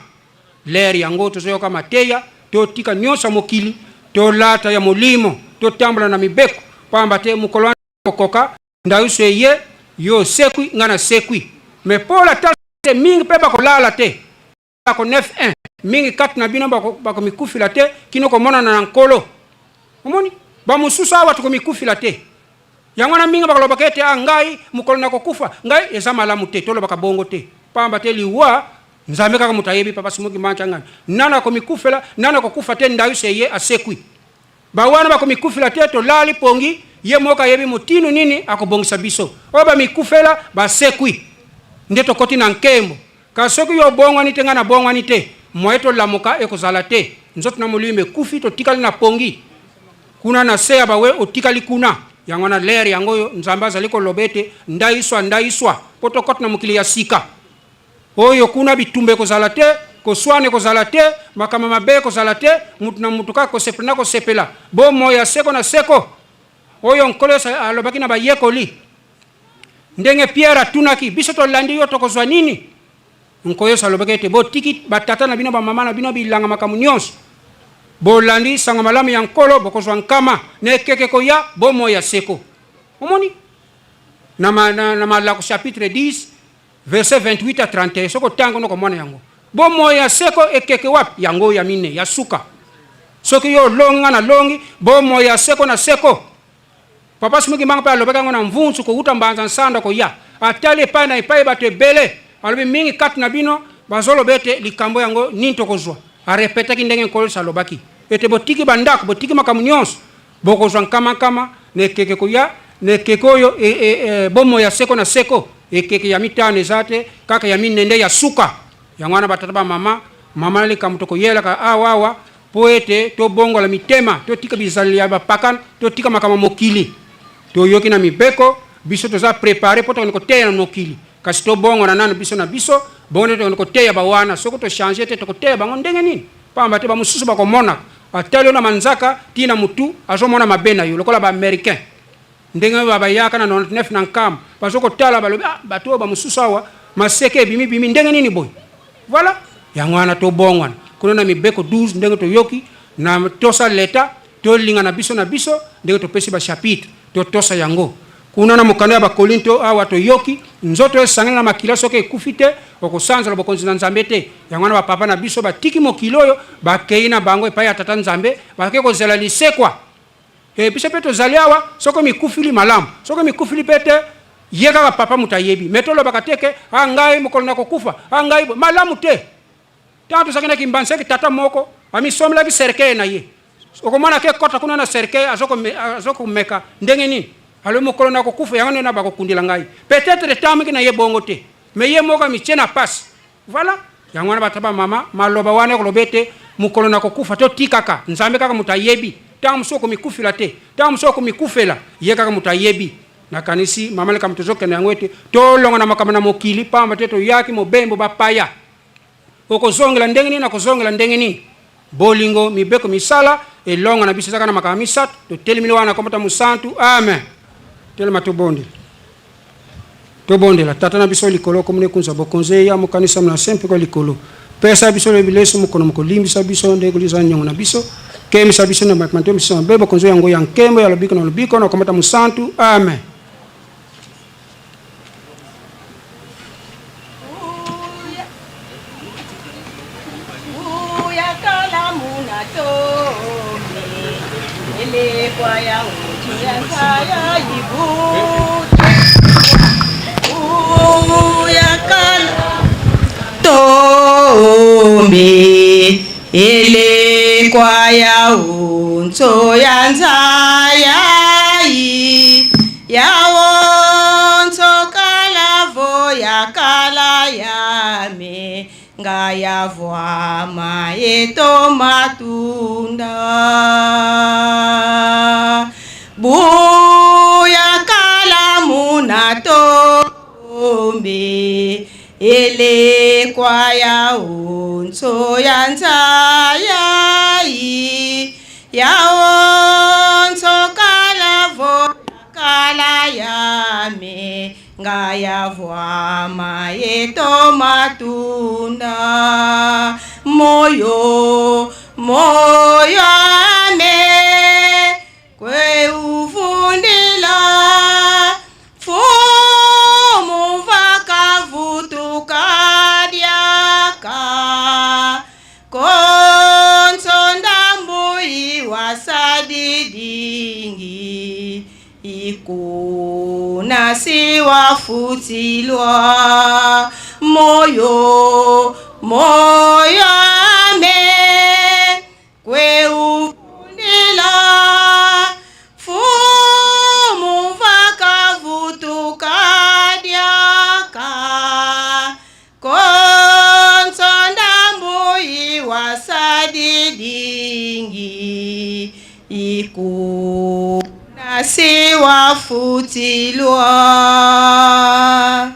Lere yango tozoyoka mateya, totika nyonso ya mokili, tolata ya molimo, totambola na mibeko, pamba te mokolo wana ekokoka. Ndauso eye, yo osekwi, nga nasekwi. Mais Paul ata te mingi mpe bakolala te. Ako 9 1 mingi kati na bino bakomikufila te kino komonana na Nkolo. Omoni, bamosusu awa tokomikufila te. Yango wana mingi bakolobaka ete ah, ngai mokolo nakokufa, ngai eza malamu te. Tolobaka bongo te, pamba te liwa Nzambe kaka moto ayebi. Papa Simon Kimbangu Kiangani, nani akomikufela, nani akokufa te? Ndauso eye asekwi. Ba wana bakomikufela te, tolali pongi, ye moko ayebi motindo nini akobongisa biso. Oyo bamikufela basekwi, nde tokoti na nkembo. Kasi soki yo obongwani te, ngai nabongwani te, moyen tolamuka ekozala te. Nzoto na molimo ekufi, totikali na pongi kuna na se ya bawe, otikali kuna. Yango wana lere yango oyo Nzambe azali koloba ete ndaiswa, ndaiswa, mpo tokota na mokili ya sika oyo kuna bitumba ekozala te, koswana ekozala te, makambo mabe ekozala te, moto na moto kaka kosepela na kosepela, bomoi ya seko na seko oyo Nkolo Yesu alobaki na bayekoli. Ndenge Pierre atunaki, biso tolandi yo, tokozwa nini? Nkolo Yesu alobaki ete botiki batata na bino, bamama na bino, bilanga, makambo nyonso, bolandi sango malamu ya Nkolo, bokozwa nkama na ekeke koya, bomoi ya seko. Omoni na, na, na Malako chapitre 10 verset 28 à 31, soki otanga ono komona yango. Bomoi ya seko ekeke wapi? Yango ya mine ya suka. Soki yo olongi, nga nalongi, bomoi ya seko na seko. Papa Simon Kimbangu mpe alobaki yango na mvunsu kowuta Mbanza Nsanda koya. Atali epai na epai bato ebele. Alobi mingi kati na bino bazoloba ete likambo yango nini tokozwa. Arepetaki ndenge Nkolo Yesu alobaki ete botiki bandako, botiki makambo nyonso, bokozwa nkama nkama na ekeke koya, na ekeke oyo e, e, e, bomoi ya seko na seko. Ekeke ya mitano eza te, kaka ya mine nde ya suka. Yango wana batata ba mama, mama na likambo tokoyelaka awa awa Mpo ete tobongola mitema, totika bizaleli ya bapakano, totika makambo ya mokili. Toyoki na mibeko, biso toza prepare mpo tokende koteya na mokili. Kasi tobongwana nanu biso na biso, bongo nde tokende koteya bawana. Soki to changer te, tokoteya bango ndenge nini? Pamba te bamosusu bakomonaka, atali yo na manzaka ti na mutu, azomona mabe na yo lokola ba americains. Ndenge ba bayaka na 99 na Nkamba, bazo kotala balobi, ah, bato oyo bamosusu awa maseke ebimi bimi ndenge nini boye? Voilà, yango wana tobongwana kuna na mibeko 12 ndenge toyoki na tosa leta, tolinga na biso na biso ndenge topesi ba chapitre totosa yango kuna na mokanda ya Bakolinto. Awa toyoki nzoto esangani na makila, soki ekufi te okosanzola bokonzi na Nzambe te. Yango wana bapapa na biso batiki mokili oyo, bakei na bango epai ya Tata Nzambe, bakei kozela lisekwa. E, biso mpe tozali awa, soki mikufili malamu, soki mikufili mpe te, ye kaka papa moto ayebi. Me tolobaka te ke a ngai mokolo nakokufa, a ngai malamu te. Ntango tozalaki na Kimbanseke, tata moko amisomelaki cercueil na ye. Okomona ke kota kuna na cercueil, azokomeka ndenge nini, alobi mokolo nakokufa yango nde na bakokundela ngai. Peut-être etamaki na ye bongo te, me ye moko amitie na pasi. Voilà, yango wana bata ba mama maloba wana ekoloba ete mokolo na kokufa totikaka Nzambe kaka moto ayebi. Ntango mosusu okomikufela te, ntango mosusu okomikufela, ye kaka moto ayebi. Nakanisi mama likambo tozokende yango ete tolonga na makambo na mokili, pamba te toyaki mobembo bapaya. Okozongela ndenge nini? Nakozongela ndenge nini? Bolingo, mibeko, misala, elonga na biso ezaka na makambo misato. Totelemeli wana kombo ta mosantu. Amen. Telema tobondela. Tobondela. Tata na biso likolo, komona ekunza bokonzi eya mokanisa na se mpe kwa likolo. Pesa biso le bileso mokono mokolimbisa biso nde kolisa nyongo na biso. Kemisa biso na makambo biso mabe bokonzi yango ya nkembo ya lobiko na lobiko na kombo ta mosantu. Amen. Tombi elekwa ya unso ya nzayai ya onso kalavo ya kala yame ngaya vwama yeto matunda buya kala muna tombi elekwa ya onso ya nzayai ya onso kalavo kala yame ngaya vwama yeto matunda moyo moyo ame kweuvundila fumu vakavutuka dyaka konso ndambuyi wasadidingi ikuna siwafutilwa moyo moyo ame kweuvundila fumu vakavutuka dyaka konso ndambuyi wasadidingi ikuna siwafutilwa.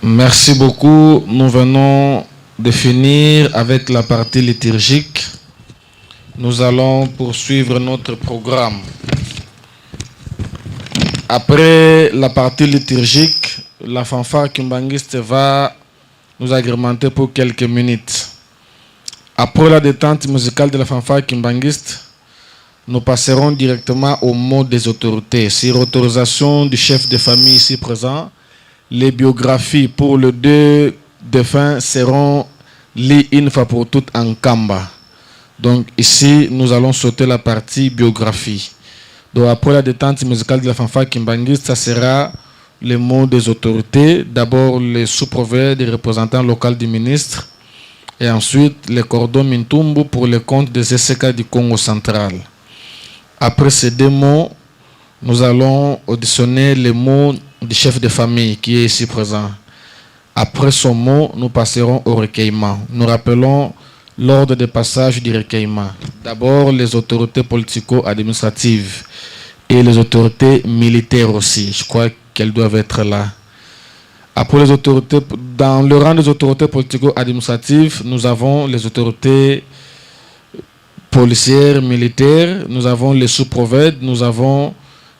Merci beaucoup. Nous venons de finir avec la partie liturgique. Nous allons poursuivre notre programme. Après la partie liturgique, la fanfare kimbanguiste va nous agrémenter pour quelques minutes. Après la détente musicale de la fanfare kimbanguiste, nous passerons directement au mot des autorités. Sur autorisation du chef de famille ici présent, les biographies pour les deux défunts seront lues une fois pour toutes en Kamba. Donc ici, nous allons sauter la partie biographie. Donc après la détente musicale de la fanfare kimbanguiste, ça sera le mot des autorités. D'abord les sous-préfets des représentants locaux du ministre et ensuite les cordons Mintumbu pour le compte des SK du Congo central. Après ces deux mots, nous allons auditionner les mots du chef de famille qui est ici présent. Après son mot, nous passerons au recueillement. Nous rappelons l'ordre de passage du recueillement. D'abord, les autorités politico-administratives et les autorités militaires aussi. Je crois qu'elles doivent être là. Après les autorités, dans le rang des autorités politico-administratives, nous avons les autorités policières, militaires, nous avons les sous-prophètes, nous avons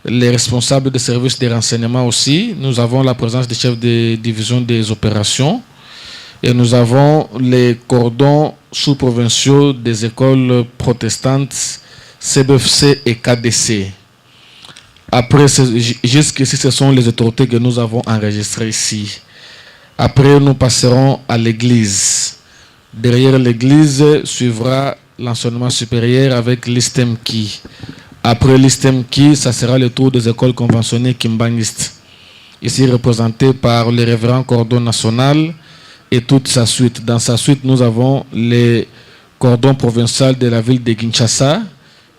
les responsables des services de renseignement aussi, nous avons la présence des chefs de division des opérations et nous avons les cordons sous-provinciaux des écoles protestantes CBFC et KDC. Après, jusqu'ici, ce sont les autorités que nous avons enregistrées ici. Après, nous passerons à l'église. Derrière l'église suivra l'enseignement supérieur avec l'ISTEMKI. Après l'ISTEMKI, ça sera le tour des écoles conventionnées kimbanguistes. Ici représenté par le révérend cordon national et toute sa suite. Dans sa suite, nous avons les cordons provincial de la ville de Kinshasa,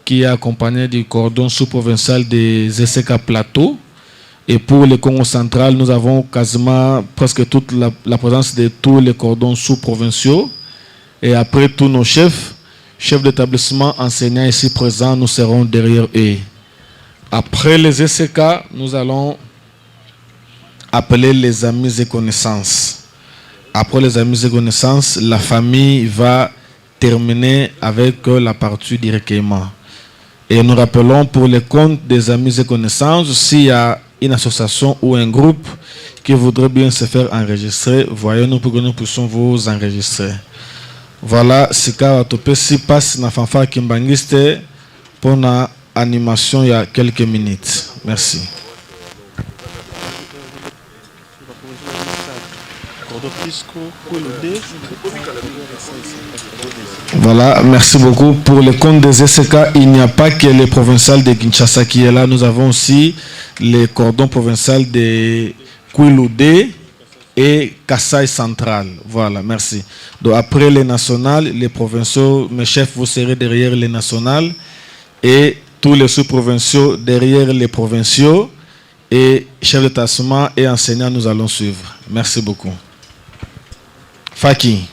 qui est accompagné du cordon sous-provincial des SK Plateau. Et pour le Congo central, nous avons quasiment presque toute la présence de tous les cordons sous-provinciaux. Et après tous nos chefs, chefs d'établissement, enseignants ici présents, nous serons derrière eux. Après les SK, nous allons appeler les amis et connaissances. Après les amis et connaissances, la famille va terminer avec la partie du recueillement. Et nous rappelons pour les comptes des amis et connaissances, s'il y a une association ou un groupe qui voudrait bien se faire enregistrer, voyez-nous pour que nous puissions vous enregistrer. Voilà, sika topesi passe na fanfare kimbanguiste pour la animation il y a quelques minutes. Merci. Voilà, merci beaucoup. Pour le compte des SK, il n'y a pas que le provincial de Kinshasa qui est là. Nous avons aussi les cordons provincial de Kwilu et Kassai Central. Voilà, merci. Donc après les nationales, les provinciaux, mes chefs, vous serez derrière les nationales et tous les sous-provinciaux derrière les provinciaux et chefs de tassement et enseignants, nous allons suivre. Merci beaucoup. Faki.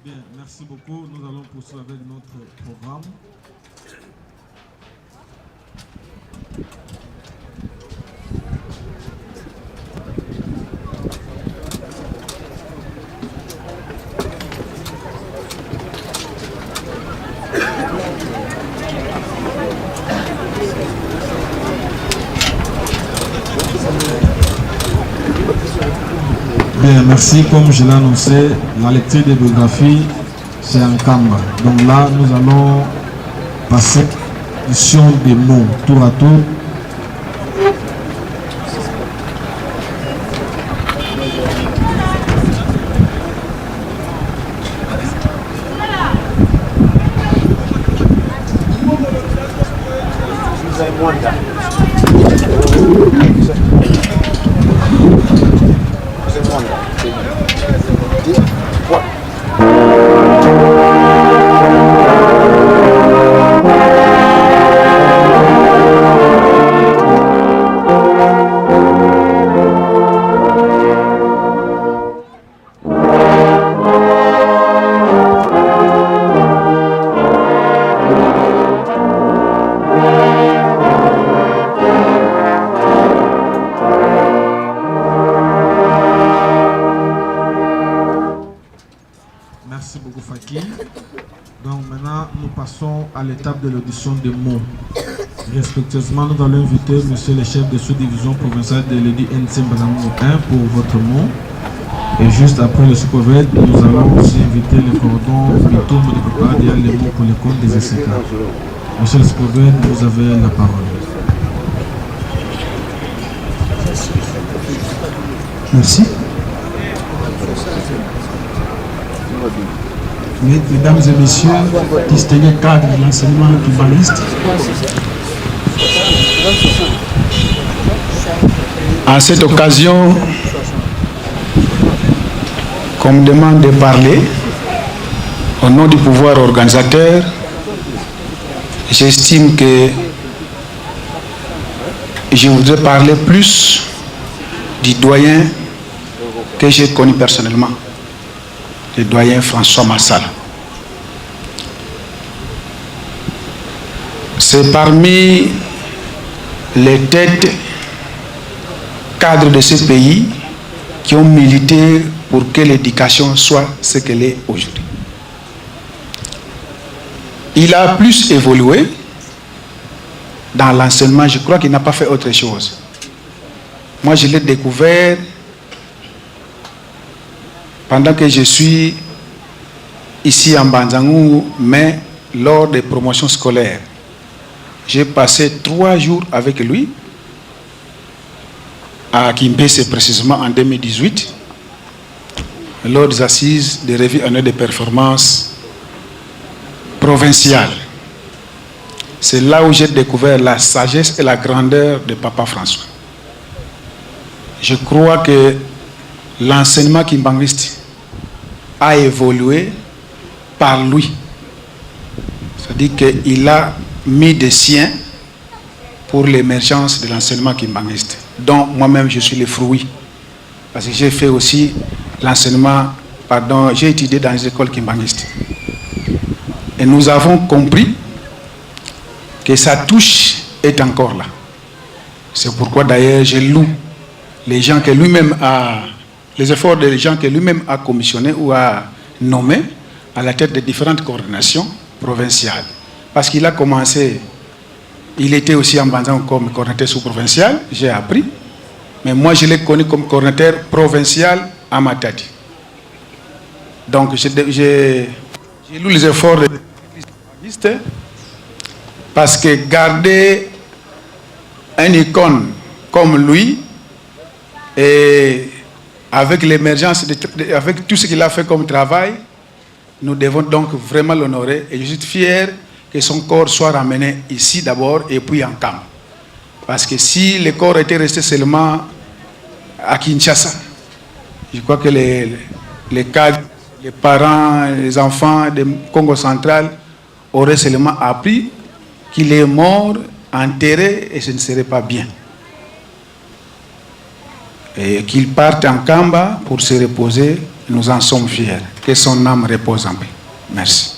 Bien, merci beaucoup. Nous allons poursuivre avec notre programme. Bien, merci. Comme je l'ai annoncé, la lecture des biographies, c'est en Kamba. Donc là, nous allons passer des mots tour à tour. Merci beaucoup Faki. Donc maintenant, nous passons à l'étape de l'audition des mots. Respectueusement, nous allons inviter monsieur le chef de sous-division provinciale de l'EDI NC 1 pour votre mot. Et juste après le sous nous allons aussi inviter le cordon Bitoum de préparer les mots pour le compte des SK. Monsieur le sous vous avez la parole. Merci. Mesdames et messieurs, distingués cadres de l'enseignement kimbanguiste, en cette occasion qu'on me demande de parler au nom du pouvoir organisateur, j'estime que je voudrais parler plus du doyen que j'ai connu personnellement, le doyen François Massala. C'est parmi les têtes cadres de ce pays qui ont milité pour que l'éducation soit ce qu'elle est aujourd'hui. Il a plus évolué dans l'enseignement, je crois qu'il n'a pas fait autre chose. Moi, je l'ai découvert pendant que je suis ici en Mbanza-Ngungu, mais lors des promotions scolaires. J'ai passé 3 jours avec lui, à Kimpese précisément en 2018, lors des assises de revue annuelle de performance provinciale. C'est là où j'ai découvert la sagesse et la grandeur de Papa François. Je crois que l'enseignement kimbanguiste a évolué par lui. C'est-à-dire qu'il a mis des siens pour l'émergence de l'enseignement kimbanguiste, dont moi-même je suis le fruit. Parce que j'ai fait aussi l'enseignement, pardon, j'ai étudié dans les écoles kimbanguistes. Et nous avons compris que sa touche est encore là. C'est pourquoi d'ailleurs je loue les gens que lui-même a, les efforts des gens que lui-même a commissionnés ou a nommés à la tête de différentes coordinations provinciales. Parce qu'il a commencé, il était aussi en Mbanza comme coordinateur sous-provincial, j'ai appris, mais moi je l'ai connu comme coordinateur provincial à Matadi. Donc j'ai lu les efforts des parce que garder un icône comme lui, et avec l'émergence, avec tout ce qu'il a fait comme travail, nous devons donc vraiment l'honorer. Et je suis fier que son corps soit ramené ici d'abord et puis en Nkamba. Parce que si le corps était resté seulement à Kinshasa, je crois que les cadres, les parents, les enfants du Congo central auraient seulement appris qu'il est mort, enterré, et ce ne serait pas bien. Et qu'il parte en Nkamba pour se reposer, Nous en sommes fiers. Que son âme repose en paix. Merci.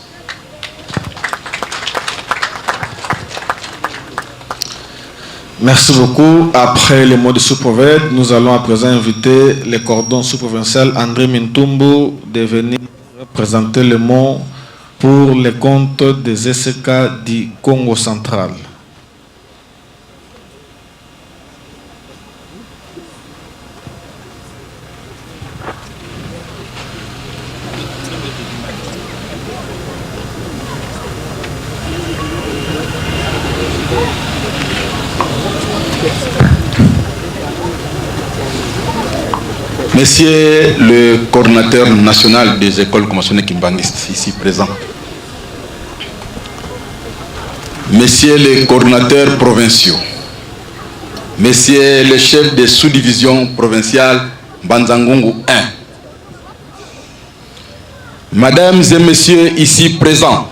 Merci beaucoup. Après les mots de sous-prophète, nous allons à présent inviter le cordon sous-provincial André Mintumbu de venir présenter le mot pour le compte des SK du Congo central. Monsieur le coordinateur national des écoles conventionnelles kimbanguistes, ici présent. Messieurs les coordonnateurs provinciaux, Messieurs les chefs des sous-divisions provinciales Mbanza-Ngungu 1, Mesdames et Messieurs ici présents,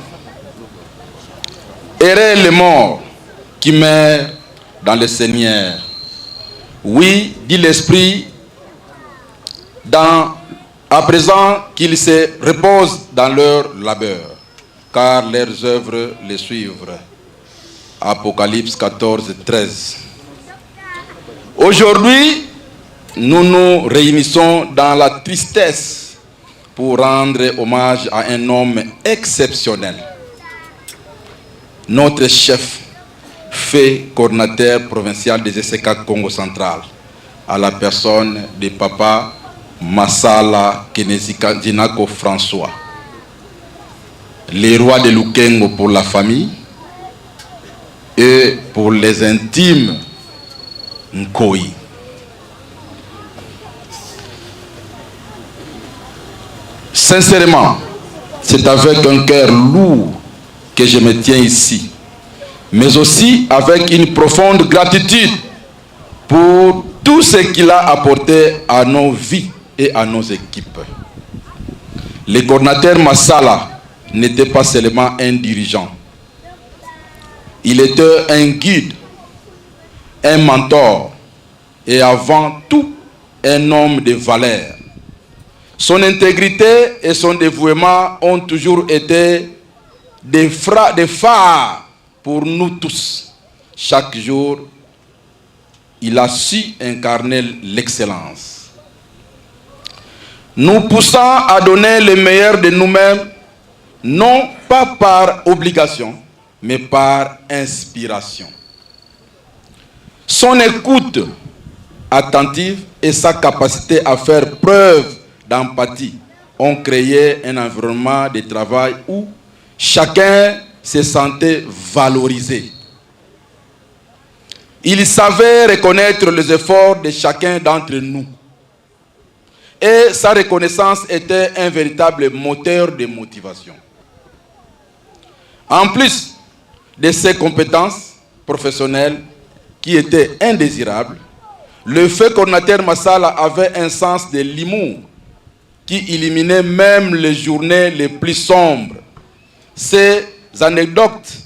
errez les morts qui meurent dans le Seigneur. Oui, dit l'Esprit, à présent qu'ils se reposent dans leur labeur, car leurs œuvres les suivent. Apocalypse 14, 13. Aujourd'hui, nous nous réunissons dans la tristesse pour rendre hommage à un homme exceptionnel. Notre chef, fait coordinateur provincial des SK Congo Central, à la personne de Papa Massala Kenesika Zinako François, les rois de Lukengo pour la famille et pour les intimes Nkoi. Sincèrement, c'est avec un cœur lourd que je me tiens ici, mais aussi avec une profonde gratitude pour tout ce qu'il a apporté à nos vies et à nos équipes. Le coordinateur Massala n'était pas seulement un dirigeant. Il était un guide, un mentor et avant tout un homme de valeur. Son intégrité et son dévouement ont toujours été des phares pour nous tous. Chaque jour, il a su incarner l'excellence. Nous poussant à donner le meilleur de nous-mêmes, non pas par obligation, mais par inspiration. Son écoute attentive et sa capacité à faire preuve d'empathie ont créé un environnement de travail où chacun se sentait valorisé. Il savait reconnaître les efforts de chacun d'entre nous. Et sa reconnaissance était un véritable moteur de motivation. En plus de ses compétences professionnelles qui étaient indésirables, le fait coordinateur Massala avait un sens de l'humour qui illuminait même les journées les plus sombres. Ces anecdotes,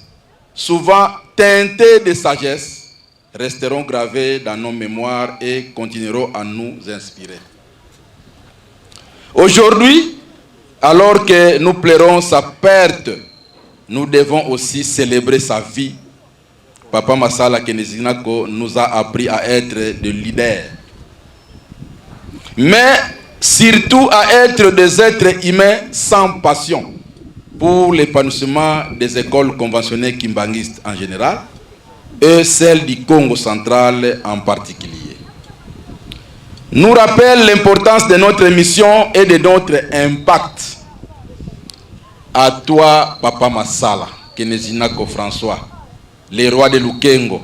souvent teintées de sagesse, resteront gravées dans nos mémoires et continueront à nous inspirer. Aujourd'hui, alors que nous pleurons sa perte, nous devons aussi célébrer sa vie. Papa Massala Kenezinako nous a appris à être des leaders, mais surtout à être des êtres humains sans passion pour l'épanouissement des écoles conventionnelles kimbanguistes en général et celle du Congo central en particulier. Nous rappelle l'importance de notre mission et de notre impact. À toi, Papa Massala, Kenezinako François, les rois de Lukengo,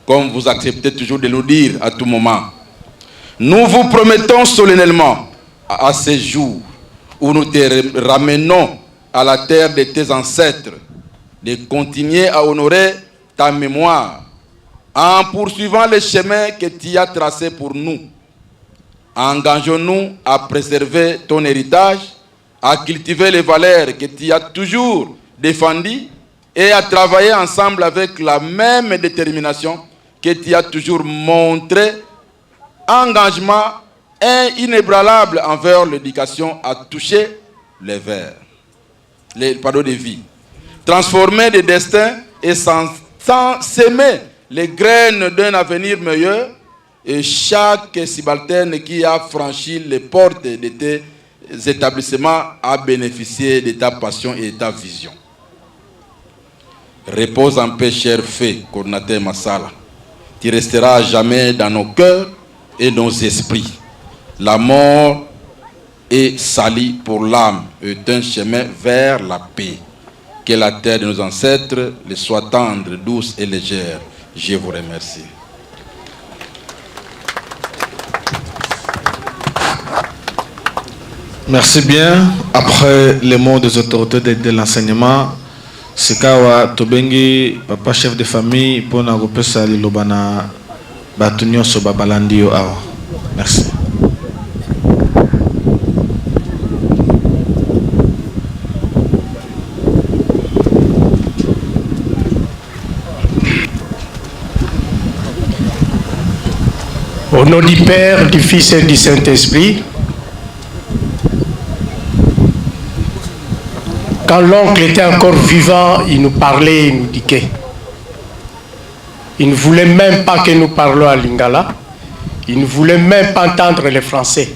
comme vous acceptez toujours de nous dire à tout moment. Nous vous promettons solennellement à ce jour où nous te ramenons à la terre de tes ancêtres, de continuer à honorer ta mémoire en poursuivant le chemin que tu as tracé pour nous. Engageons-nous à préserver ton héritage, à cultiver les valeurs que tu as toujours défendues et à travailler ensemble avec la même détermination que tu as toujours montré. Engagement, inébranlable envers l'éducation a touché les vers, les panneaux de vie, transformé des destins et sans semer les graines d'un avenir meilleur. Et chaque subalterne qui a franchi les portes de tes établissements a bénéficié de ta passion et de ta vision. Repose en paix, cher feu, coordinateur Massala. Tu resteras à jamais dans nos cœurs et nos esprits. La mort est salie pour l'âme, est un chemin vers la paix. Que la terre de nos ancêtres les soit tendre, douce et légère. Je vous remercie. Merci bien. Après les mots des autorités de l'enseignement, sikawa tobengi papa chef de famille mpona kopesa liloba na bato nyonso babalandi yo awa. Merci. Au nom du Père, du Fils et du Saint-Esprit, quand l'oncle était encore vivant, il nous parlait, il nous disait. Il ne voulait même pas que nous parlions à Lingala. Il ne voulait même pas entendre le français.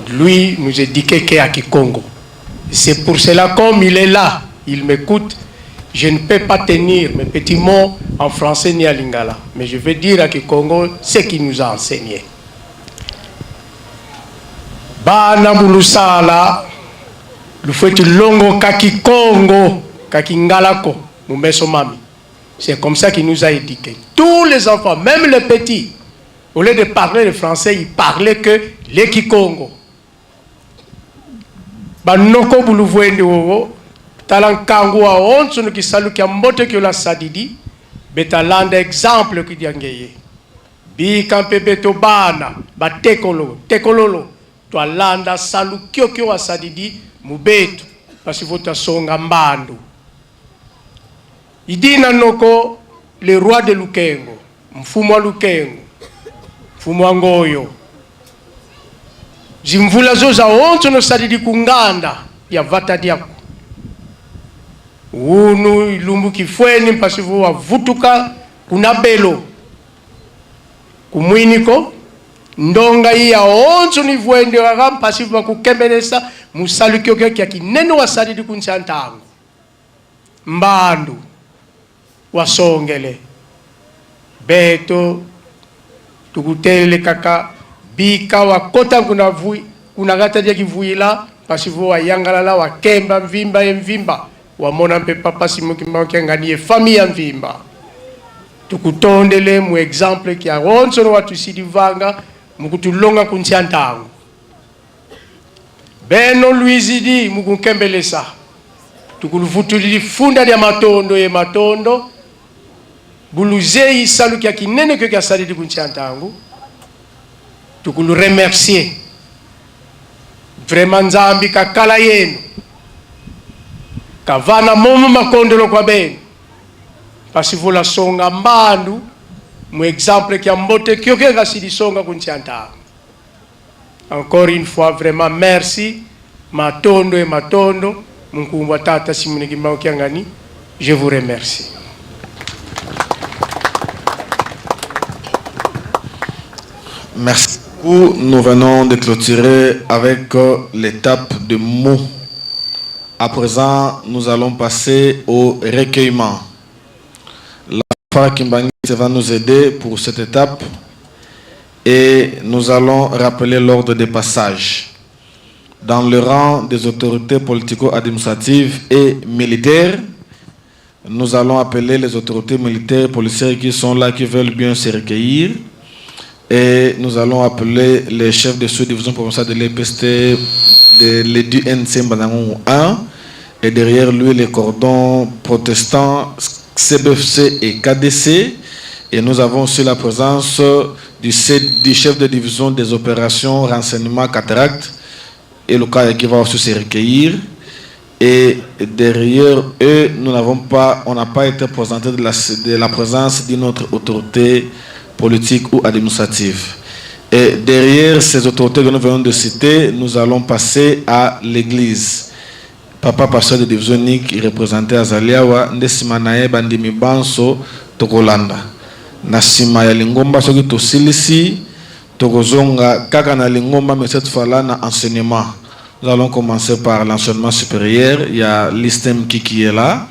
Lui nous éduquait qu'à Kikongo. C'est pour cela, comme il est là, il m'écoute, je ne peux pas tenir mes petits mots en français ni à Lingala. Mais je vais dire à Kikongo ce qu'il nous a enseigné. Bana bulusala, lufwetu longo kaki Kongo, kaki Ngalako, mumeso mami. C'est comme ça qu'il nous a éduqués. Tous les enfants, même les petits, au lieu de parler le français, ils parlaient que les Kikongo. Banoko buluvwendi wowo, talankangu wa onso no kisalu kya mbote kyo la sadidi, betalanda exemple kidiangeye. Bi kampe beto bana, batekolo, tekololo, twalanda salu kyo kyo wa sadidi mubetu, pasivo songa mbandu. Idina noko le roi de Lukengo, mfumo wa Lukengo, mfumo wa Ngoyo. Zimvula zo za onso no sadidi kunganda ya vata diako. Unu ilumbu kifweni mpasivu wavutuka kuna belo. Kumwiniko ndonga hii ya onso ni vwende wa mpasivu wa kukembelesa musalu kyokyo kya kinene wa sadidi kuncha ntango. Mbandu wasongele beto tukutele kaka bika wakota kuna vui kuna gata dia kivuila pasivo wa yangalala wa kemba mvimba ye mvimba wamona mpe papa Simon Kimbangu Kiangani ye famille ya mvimba tukutondele mu exemple kia ronso no watu sidivanga mukutulonga kuntia ntango beno luizidi mukunkembelesa tukuluvutuli funda dia matondo ye matondo buluzei salu kia kinene kyo kia salidi kuntia ntango tukulu remercier vraiment Nzambi kakala yenu kavana momo makondolo kwa benu pasivola songa mbandu mu exemple kia mbote kyoke kasidi songa kuntia ntango. Encore une fois vraiment merci matondo et matondo munkumbwa tata Simon Kimbangu Kiangani, je vous remercie. Merci beaucoup. Nous venons de clôturer avec l'étape de mots. À présent, nous allons passer au recueillement. La Fara Kimbanguiste va nous aider pour cette étape et nous allons rappeler l'ordre des passages. Dans le rang des autorités politico-administratives et militaires, nous allons appeler les autorités militaires et policières qui sont là, qui veulent bien se recueillir. Et nous allons appeler les chefs de sous-division provinciale de l'E P S T, de l'E D U N C Mbanza-Ngungu 1, et derrière lui les cordons protestants CBFC et KDC. Et nous avons aussi la présence du chef de division des opérations renseignement cataracte, et le cas qui va aussi se recueillir. Et derrière eux, nous n'avons pas, on n'a pas été présenté de la présence d'une autre autorité politique ou administrative. Et derrière ces autorités que nous venons de citer, nous allons passer à l'église. Papa pasteur de division unique représenté azali awa nde nsima na ye bandimi banso tokolanda na nsima ya lingomba. Soki tosilisi, tokozonga kaka na lingomba, mais cette fois là na enseignement. Nous allons commencer par l'enseignement supérieur. Il y a l'ISTEMKI qui est là.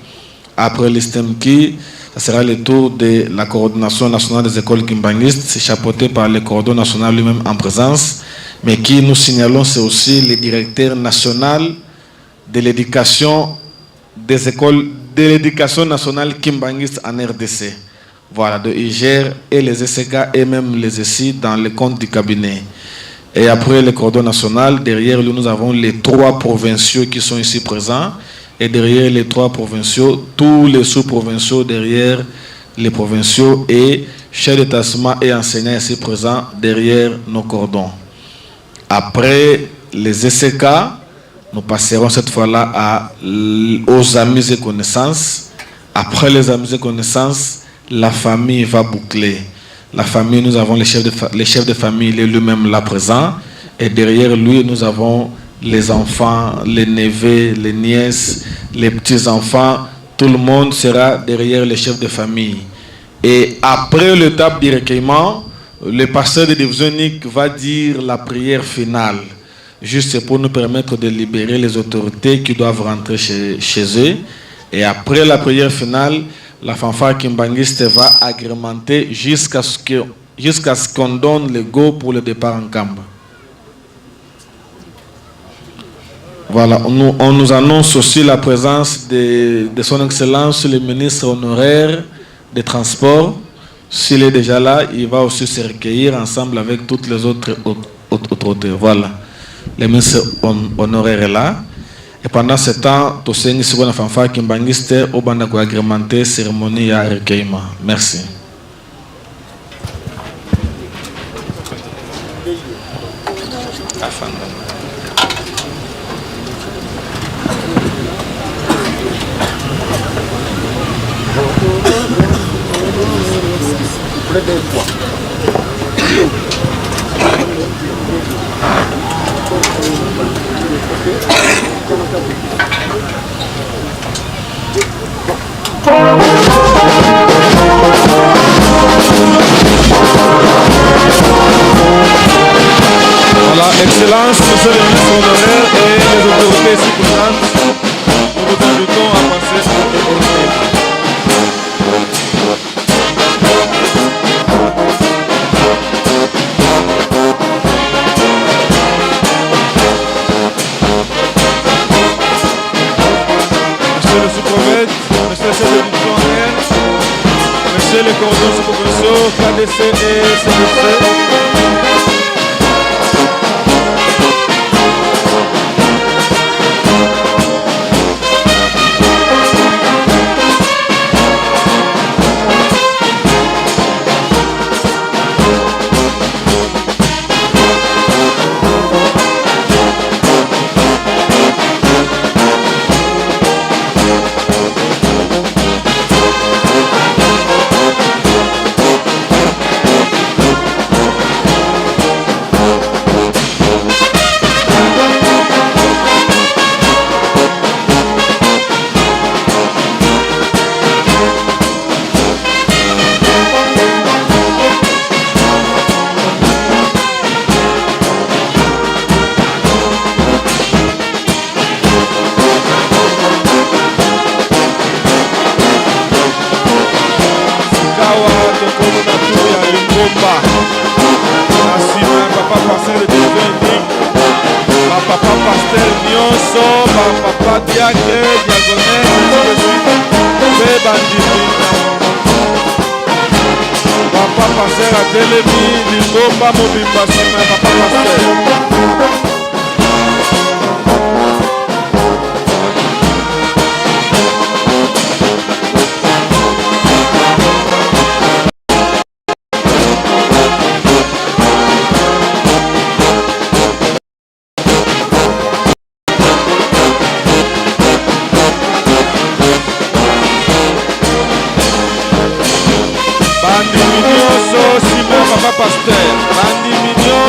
Après l'ISTEMKI, ça sera le tour de la coordination nationale des écoles kimbanguistes, chapeauté par le coordon national lui-même en présence, mais qui, nous signalons, c'est aussi le directeur national de l'éducation des écoles de l'éducation nationale kimbanguiste en RDC. Voilà, de il gère et les ECK et même les ESI dans le compte du cabinet. Et après le cordon national, derrière lui, nous avons les trois provinciaux qui sont ici présents. Et derrière les trois provinciaux, tous les sous-provinciaux derrière les provinciaux et chefs d'établissement et enseignants ici présents derrière nos cordons. Après les ECK, nous passerons cette fois-là aux amis et connaissances. Après les amis et connaissances, la famille va boucler. La famille, nous avons les chefs de famille, il est lui-même là présent. Et derrière lui, nous avons les enfants, les neveux, les nièces, les petits-enfants. Tout le monde sera derrière les chefs de famille. Et après l'étape du recueillement, le pasteur de division unique va dire la prière finale, juste pour nous permettre de libérer les autorités qui doivent rentrer chez eux. Et après la prière finale, la fanfare kimbanguiste va agrémenter jusqu'à ce qu'on donne le go pour le départ en Nkamba. Voilà, on nous annonce aussi la présence de son Excellence, le ministre honoraire des Transports. S'il est déjà là, il va aussi se recueillir ensemble avec toutes les autres autorités. Voilà, le ministre honoraire est là. Et pendant ce temps, tosengi sikoyo na fanfare kimbanguiste obanda koagrémenter cérémonie ya recueillement. Merci. Voilà, Excellence, Monsieur le ministre honoraire et les autorités ici présentes, nous vous invitons à passer au recueillement. Monsieur le sous-prophète, monsieur le chef de division honoraire, monsieur le coordonnateur sous-provinciaux, KDC et CDC. Sikawa tokomi na tour ya lingomba. Na nsima ya papa pasteur de division unique, bapapa pasteur nyonso, bapapa diacre, diagonesse, ainsi de suite, mpe bandimi. Papa pasteur atelemi, lingomba mobimba nsima ya papa pasteur. Bandimi nyonso nsima ya papa pasteur, bandimi nyonso.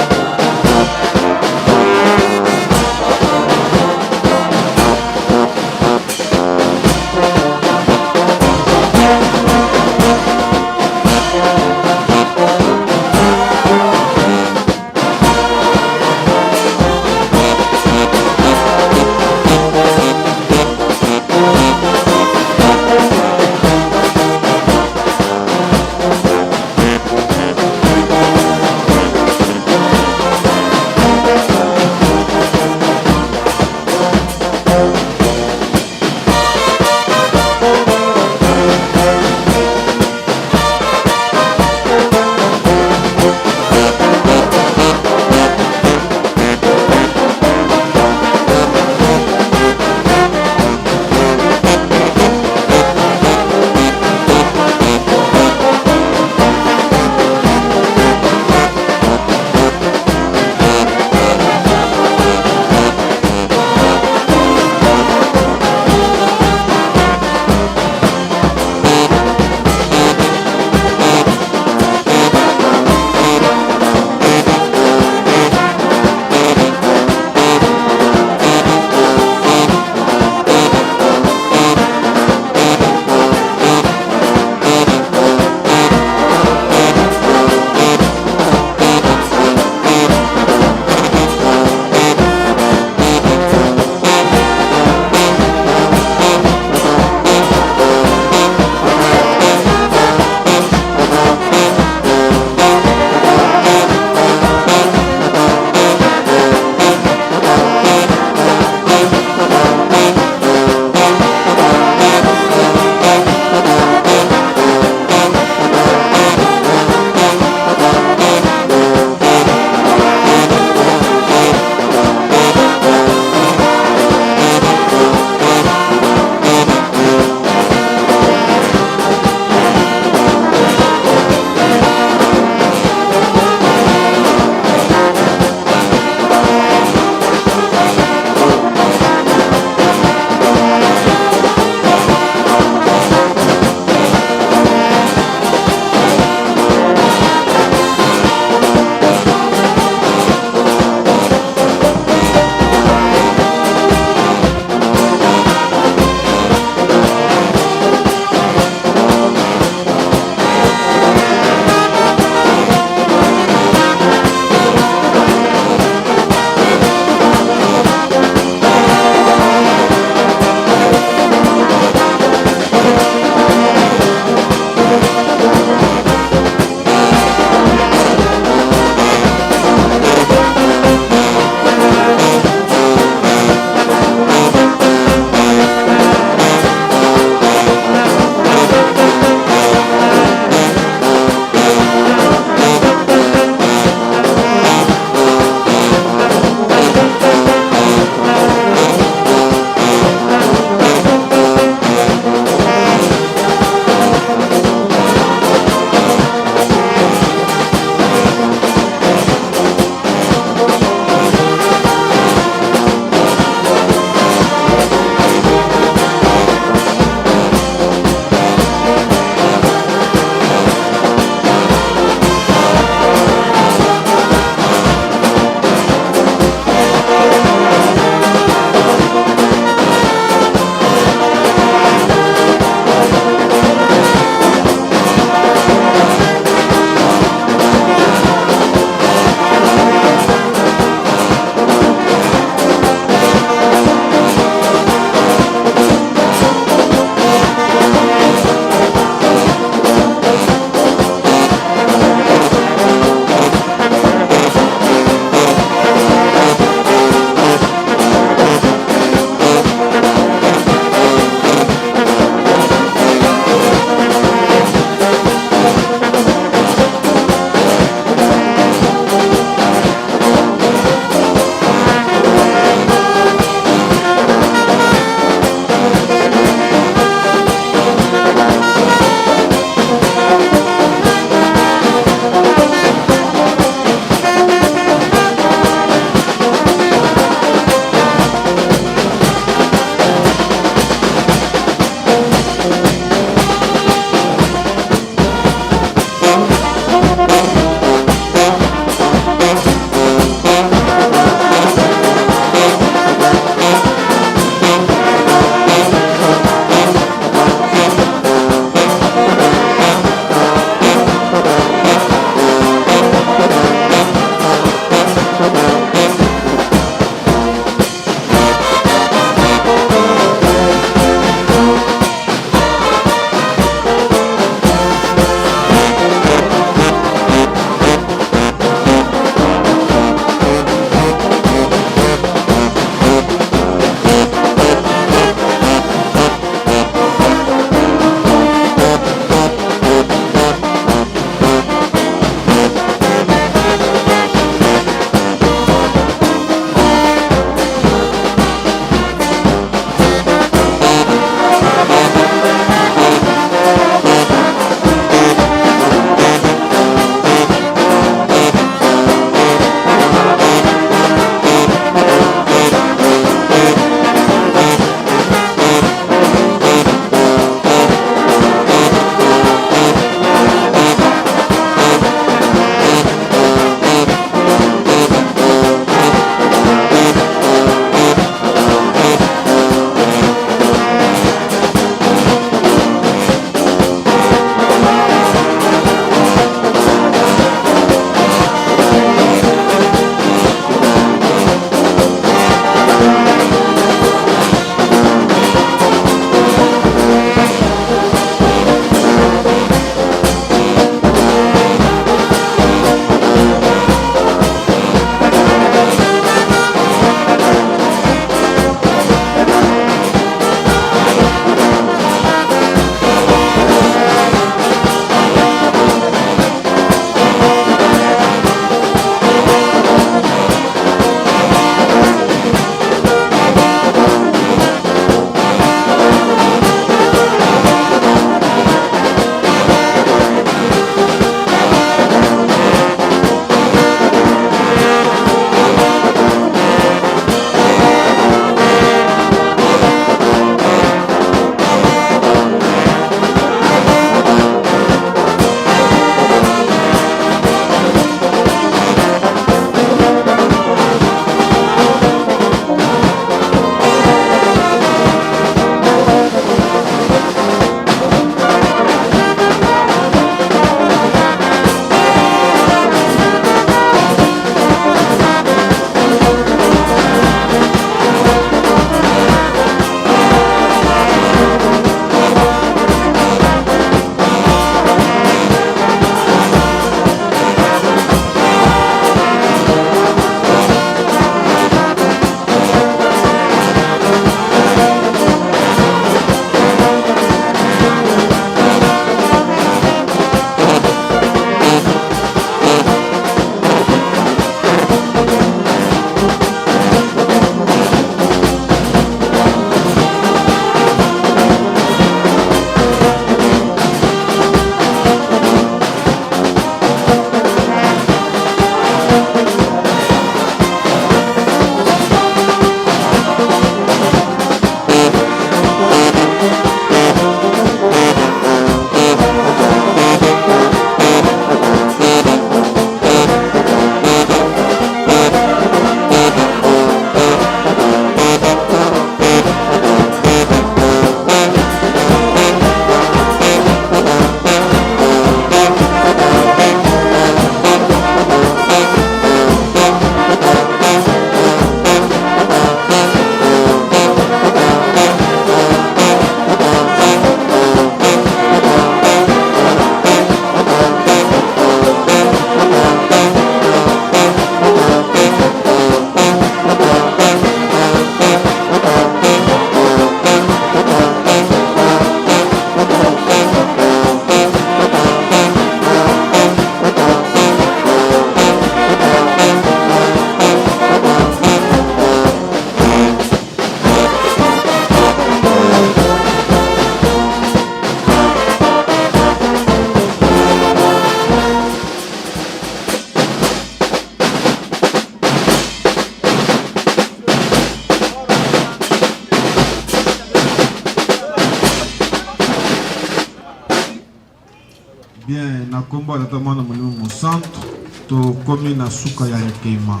nkombo ya Tata, Mwana, Molimo Mosantu, tokomi na suka ya recueillement.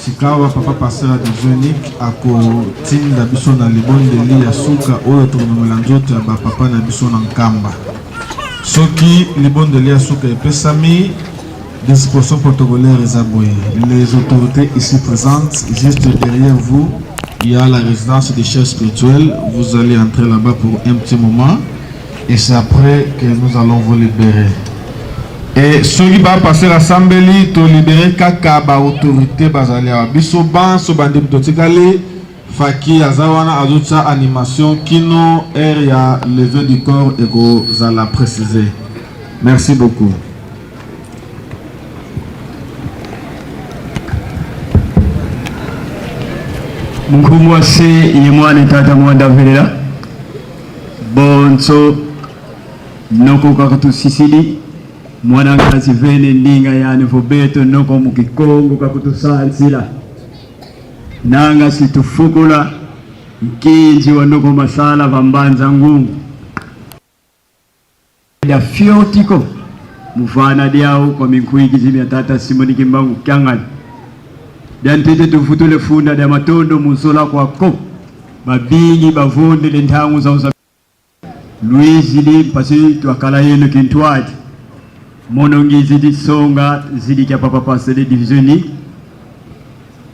Sikawa papa pasteur ya division unique akotinda biso na libondeli ya suka oyo tokomemela nzoto ya bapapa na biso na Nkamba. Soki libondeli ya suka epesami, disposition protocolaire eza boye. Les autorités ici présentes, juste derrière vous, il y a la résidence des chefs spirituels. Vous allez entrer là-bas pour un petit moment et c'est après que nous allons vous libérer. Et soki ba passer asambeli to libérer kaka ba autorité bazali awa. Biso banso bandimi totikali Faki aza wana azotia animation kino heure ya levée du corps ekozala précisé. Merci beaucoup. Nkumu wa se ye mwana tata mwanda velela bonso noko kakutusisili mwana nkazi vene ndinga yani vobeto noko mukikongo kakutusansila nanga situfukula nkinzi wa noko masala vambanza ngungu Lya fiotiko muvana lyau kwa minkuikizi mya tata Simoni Kimbangu Kiangani lya ntete tuvutule funda lya matondo muzola kwako babingi bavondele ntangu zau za lwizili mpasi twakala yenu kintwadi monongizi disonga zili kya papa pasteur de division unique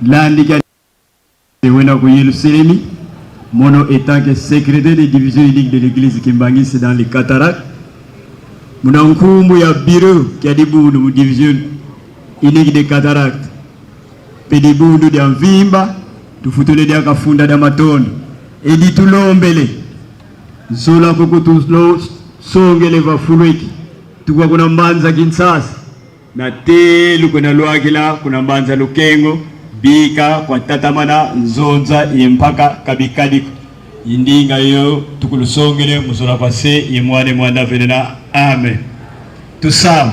landi kya wena ku Yerusalemi mono etant que secrétaire de division unique de l'église Kimbanguiste dans les cataractes muna nkumbu ya bureau kya dibundu mu division unique de cataractes pe dibundu dia mvimba tufutule dia kafunda dia matondo edi tulombele zola koko tusongele vafulweki tukwa kuna mbanza Kinsasa Na telu kwena lwakila kuna mbanza lukengo bika kwa tatamana nzonza ye mpaka kabikadiko indinga yo tukulusongele muzola kwa se ye mwane mwanda velela amen tusama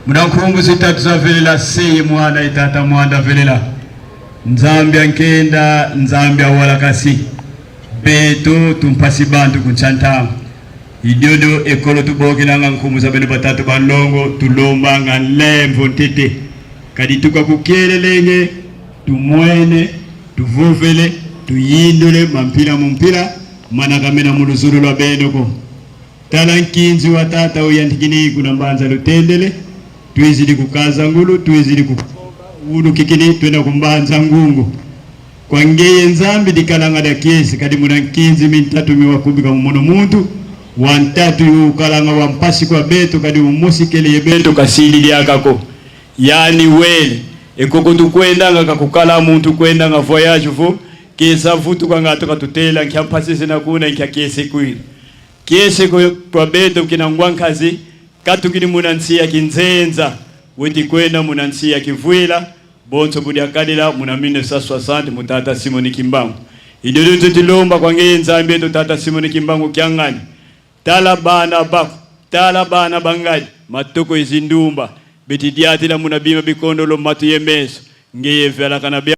muna nkhungu zitatu za velela se ye mwana ye tata mwanda velela Nzambi ankenda Nzambi awalakasi beto tumpasi bantu kunchantango Idiodo ekolo tubokelanga nkumu za beno batatu ba nlongo tulombanga nlemvo ntete kadi tuka kukielelenge tumwene tuvuvele tuyindule mampila mumpila manakamena mu luzulu lwa benoko tala nkinzi wa tata uyantikini kuna mbanza lutendele twizili kukaza ngulu twizili ku ulukikini twena kumbanza ngungu Kwa ngeye Nzambi dikalanga dia kiesi kadi muna nkinzi mintatu miwakumbika mumono muntu wa ntatu yu ukalanga wa mpasi kwa beto kadi umusikele ye beto kasili diakako yani wele ekoko tukwendanga kakukala muntu kwendanga voyage vo kesa vutuka ngato katutela nkya mpasi sina kuna nkya kiesi kwina kiesi kwa beto kina ngwankazi katukini muna nsiya kinzenza weti kwenda muna nsiya kivwila Bonso budiakadila muna 1960 mu tata Simoni Kimbangu. Idiodio tutilomba kwa ngeye Nzambi yetu tata Simoni Kimbangu kiangani. Tala bana bako, tala bana bangali, matoko izindumba, betidiatila muna bima bikondolo matu ye meso, ngeye vyalaka na bia.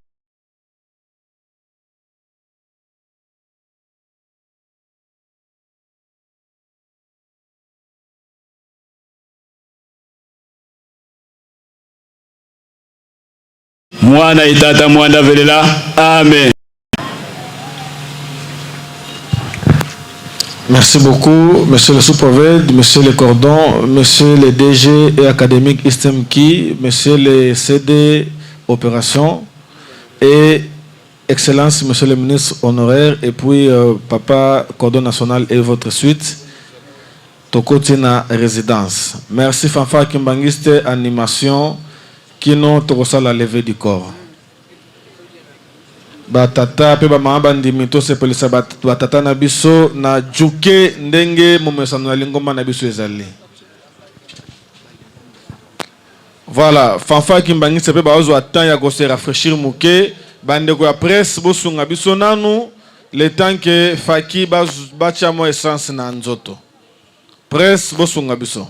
Mwana et Tata Mwanda velela. Amen. Merci beaucoup, monsieur le sous-prophète, monsieur le cordon, monsieur le DG et académique Istemki, monsieur le CD opération et Excellence, monsieur le ministre honoraire, et puis papa cordon national et votre suite. Tokoti na residence. Merci fanfare kimbanguiste animation kino tokosala levee du corps. Ba tata pe ba mama bandimi tosepelisa ba tata na biso na juke ndenge momesano ya lingomba na biso ezali. Voilà, fanfare kimbanguiste pe bazwa temps ya ko se rafraichir moke. Bandeko ya presse bosunga biso nanu le temps que Faki batia mwa essence na nzoto. Presse bosunga biso.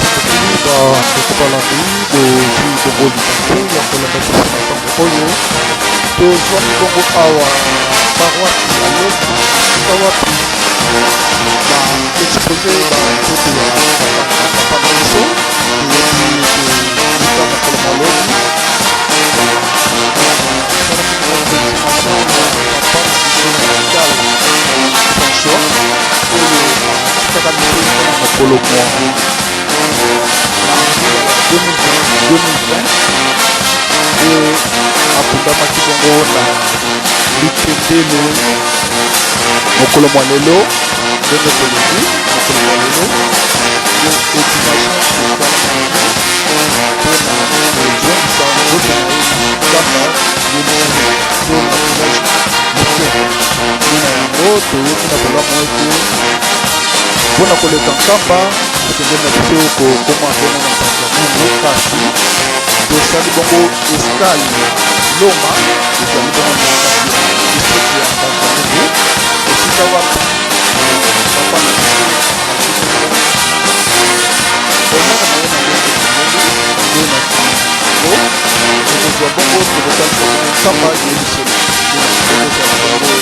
Bandeko balandi, bozwi bongo libaku ya kolanda biso na ntango oyo. Tozwami bongo awa paroisse ya Loma, esika wapi ba expose banzoto ya papa na biso. Toyebi ete uta mokolo mwa lobi esalaki bongo exhumation ya papa na biso Vital François, oyo atikaka biso na mokolo mwa na mbula ya 2020 mpe akundamaki bongo na Litendele mokolo mwa lelo. Ndenge tolobi, mokolo mwa lelo nde exhumation esalamaki mpona kozongisa nzoto na ye na Nkamba Yelusele to na village moke. Mpo na yango toyoki na bolamu ete mpo na koleka Nkamba esengeli na biso kokoma bongo na Mbanza Mungu, kasi tosali bongo escale Loma, ezali bongo na kati ya district ya Mbanza Mungu, esika wapi papa na biso azwi bongo honneur na ye na ndenge esengeli. Nde na nsima na yango tokozwa bongo, tokotalisa bongo Nkamba Yelusele. Nde na tokozala bongo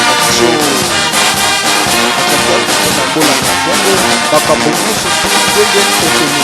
na biso na mpona kolanda bongo makambo nyonso ndenge ekende.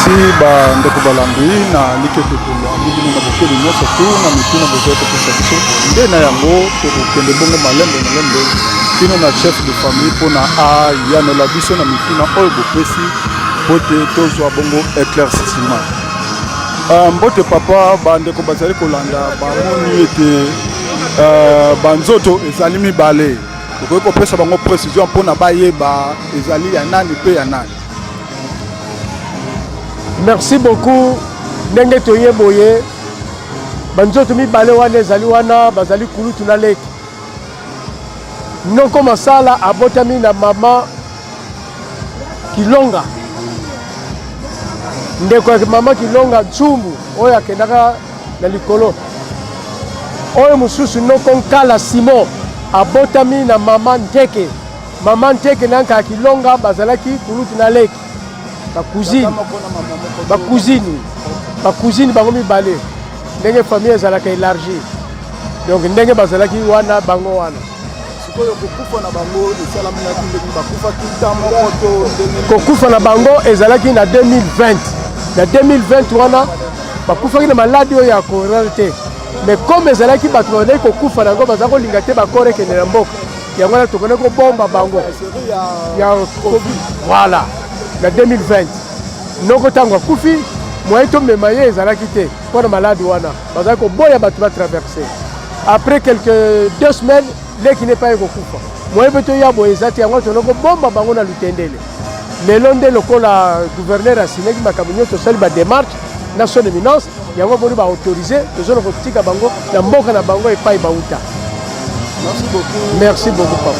Merci ba ndeko balandi na likete tolandi bino na bokebi nyonso tu na mituna bozali kopesa biso nde na yango tokokende bongo malembe malembe kino na chef de famille mpo na ayanola biso na mituna oyo bopesi mpo te tozwa bongo éclaircissement. Mbote papa, bandeko bazali kolanda bamoni ete banzoto ezali mibale, okoki kopesa bango précision mpo na bayeba ezali ya nani mpe ya nani? Merci beaucoup. Ndenge toye boye, banzoto mibale wana ezali wana, bazali kulutu na leki. Noko Masala abotami na mama Kilonga, ndeko ya mama Kilonga Ntsumbu oyo akendaka na likolo. Oyo mosusu noko Nkala Simon abotami na mama Nteke. Mama Nteke na Nkala Kilonga bazalaki kulutu na leki, bacousine, bacousine, bacousine bango mibale, ndenge famille ezalaka élargie, donc ndenge bazalaki wana bango wana. Sikoyo kokufa na bango esalamaki ndenge bakufaki ntango moko to ndenge? Kokufa na bango ezalaki na 2020. Na 2020 wana bakufaki na maladi oyo ya corona te, mais comme ezalaki bato babandaki kokufa na yango, baza kolinga te bakore ekende na mboka yango wana, tokende kobomba bango ya Covid. Voilà, na 2020 noko ntango akufi, moyen tomema ye ezalaki te mpo na maladi wana, bazalaki koboya bato batraverse. Après quelques 2 semaines, leki ne pa ye kokufa, moyen mpe toya boye eza te, yango tokende kobomba bango na Lutendele. Lelo nde lokola gouverneur asinaki makambo nyonso, tosali badémarche na son éminence, yango boni baautorise, tozona kotika bango na mboka na bango epai bauta. Merci beaucoup. Merci beaucoup, papa.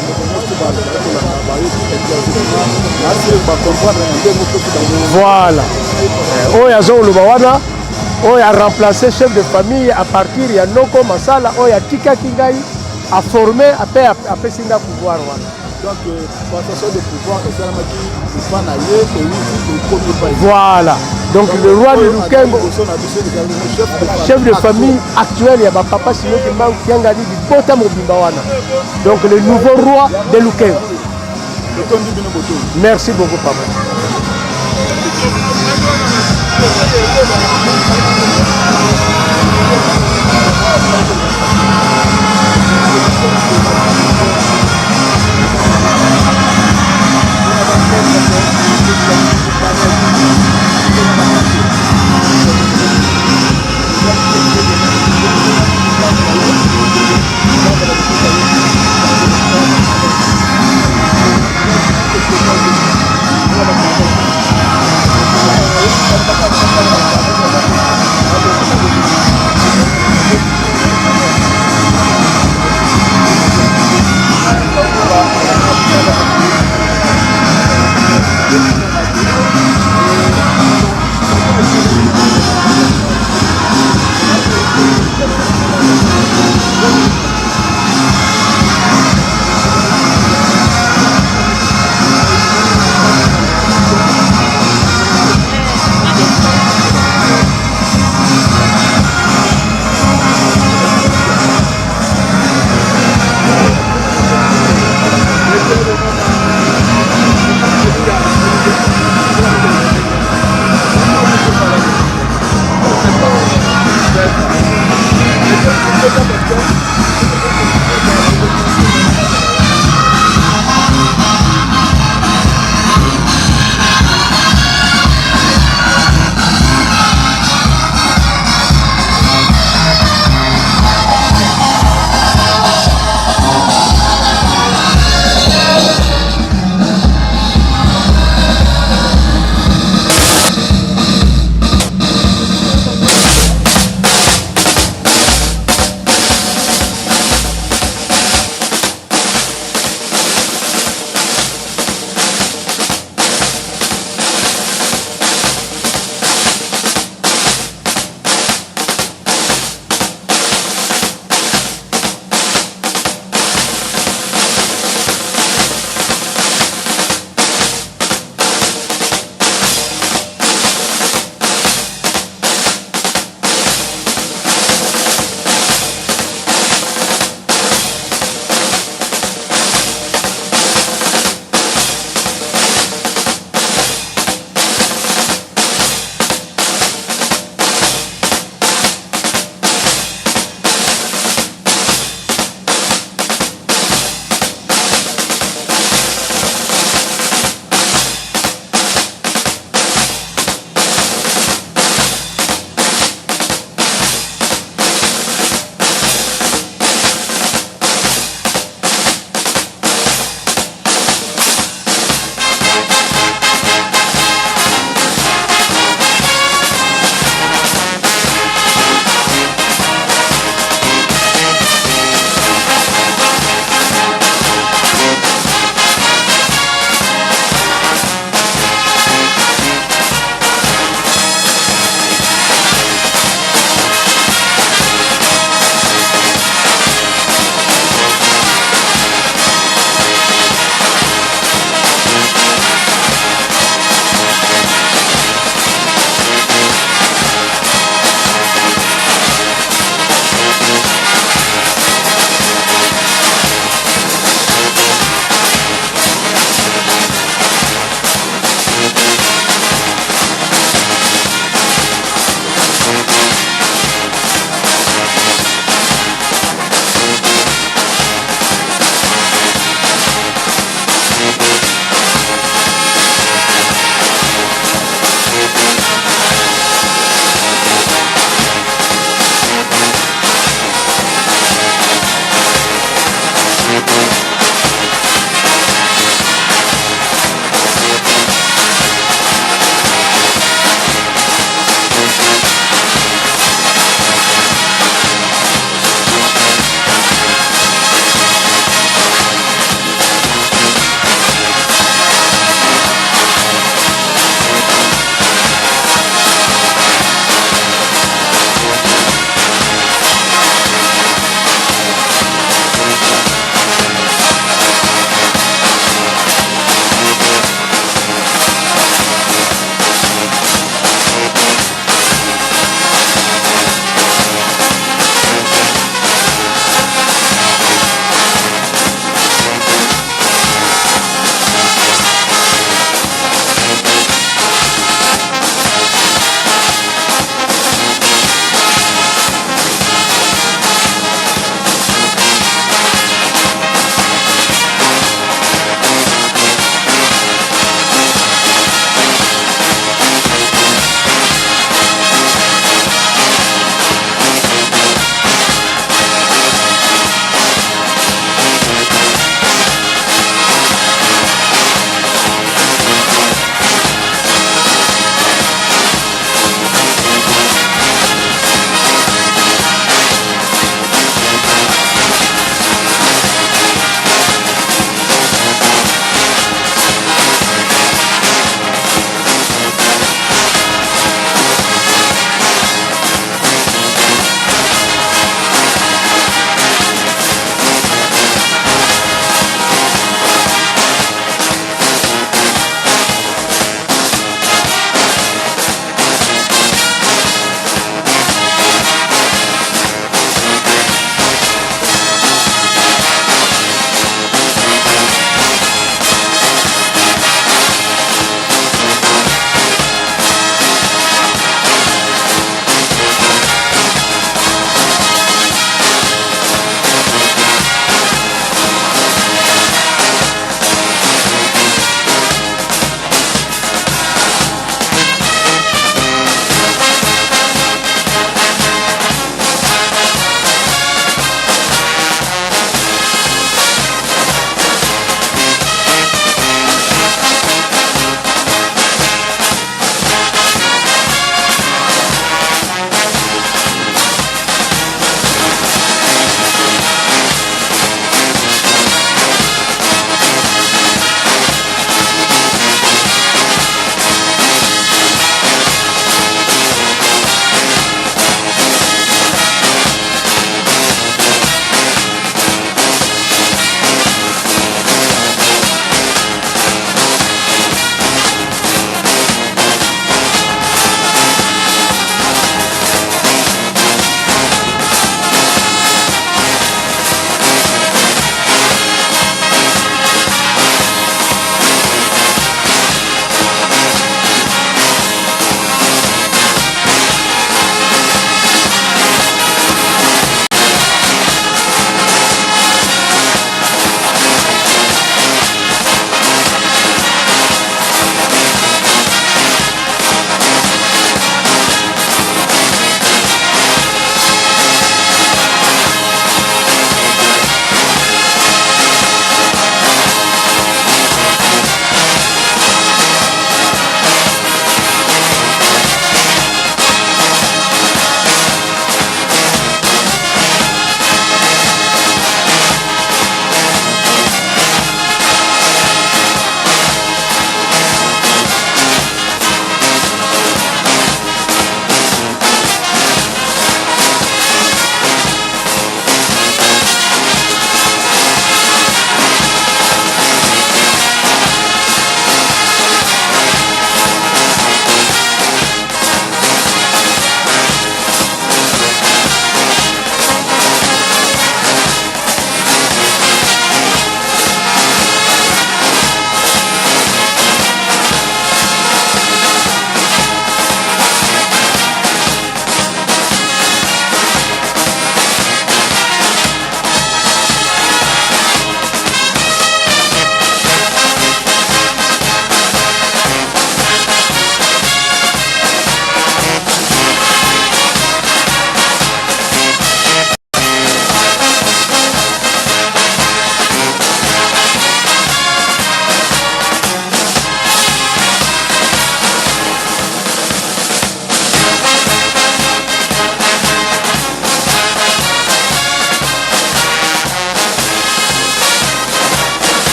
Voilà, oyo azoloba wana, oyo aremplace chef de famille à partir ya noko Masala oyo atikaki ngai, aforme ape apesi ngai pouvoir wana. Donc passation de pouvoir esalamaki epa na ye, euti ekomi epai. Voilà, donc le roi de Lukengo, chef de famille actuel ya bapapa Simon Kimbangu Kiangani, libota mobimba wana, donc le nouveau roi de Lukengo. Totondi bino botondi. Merci beaucoup, papa.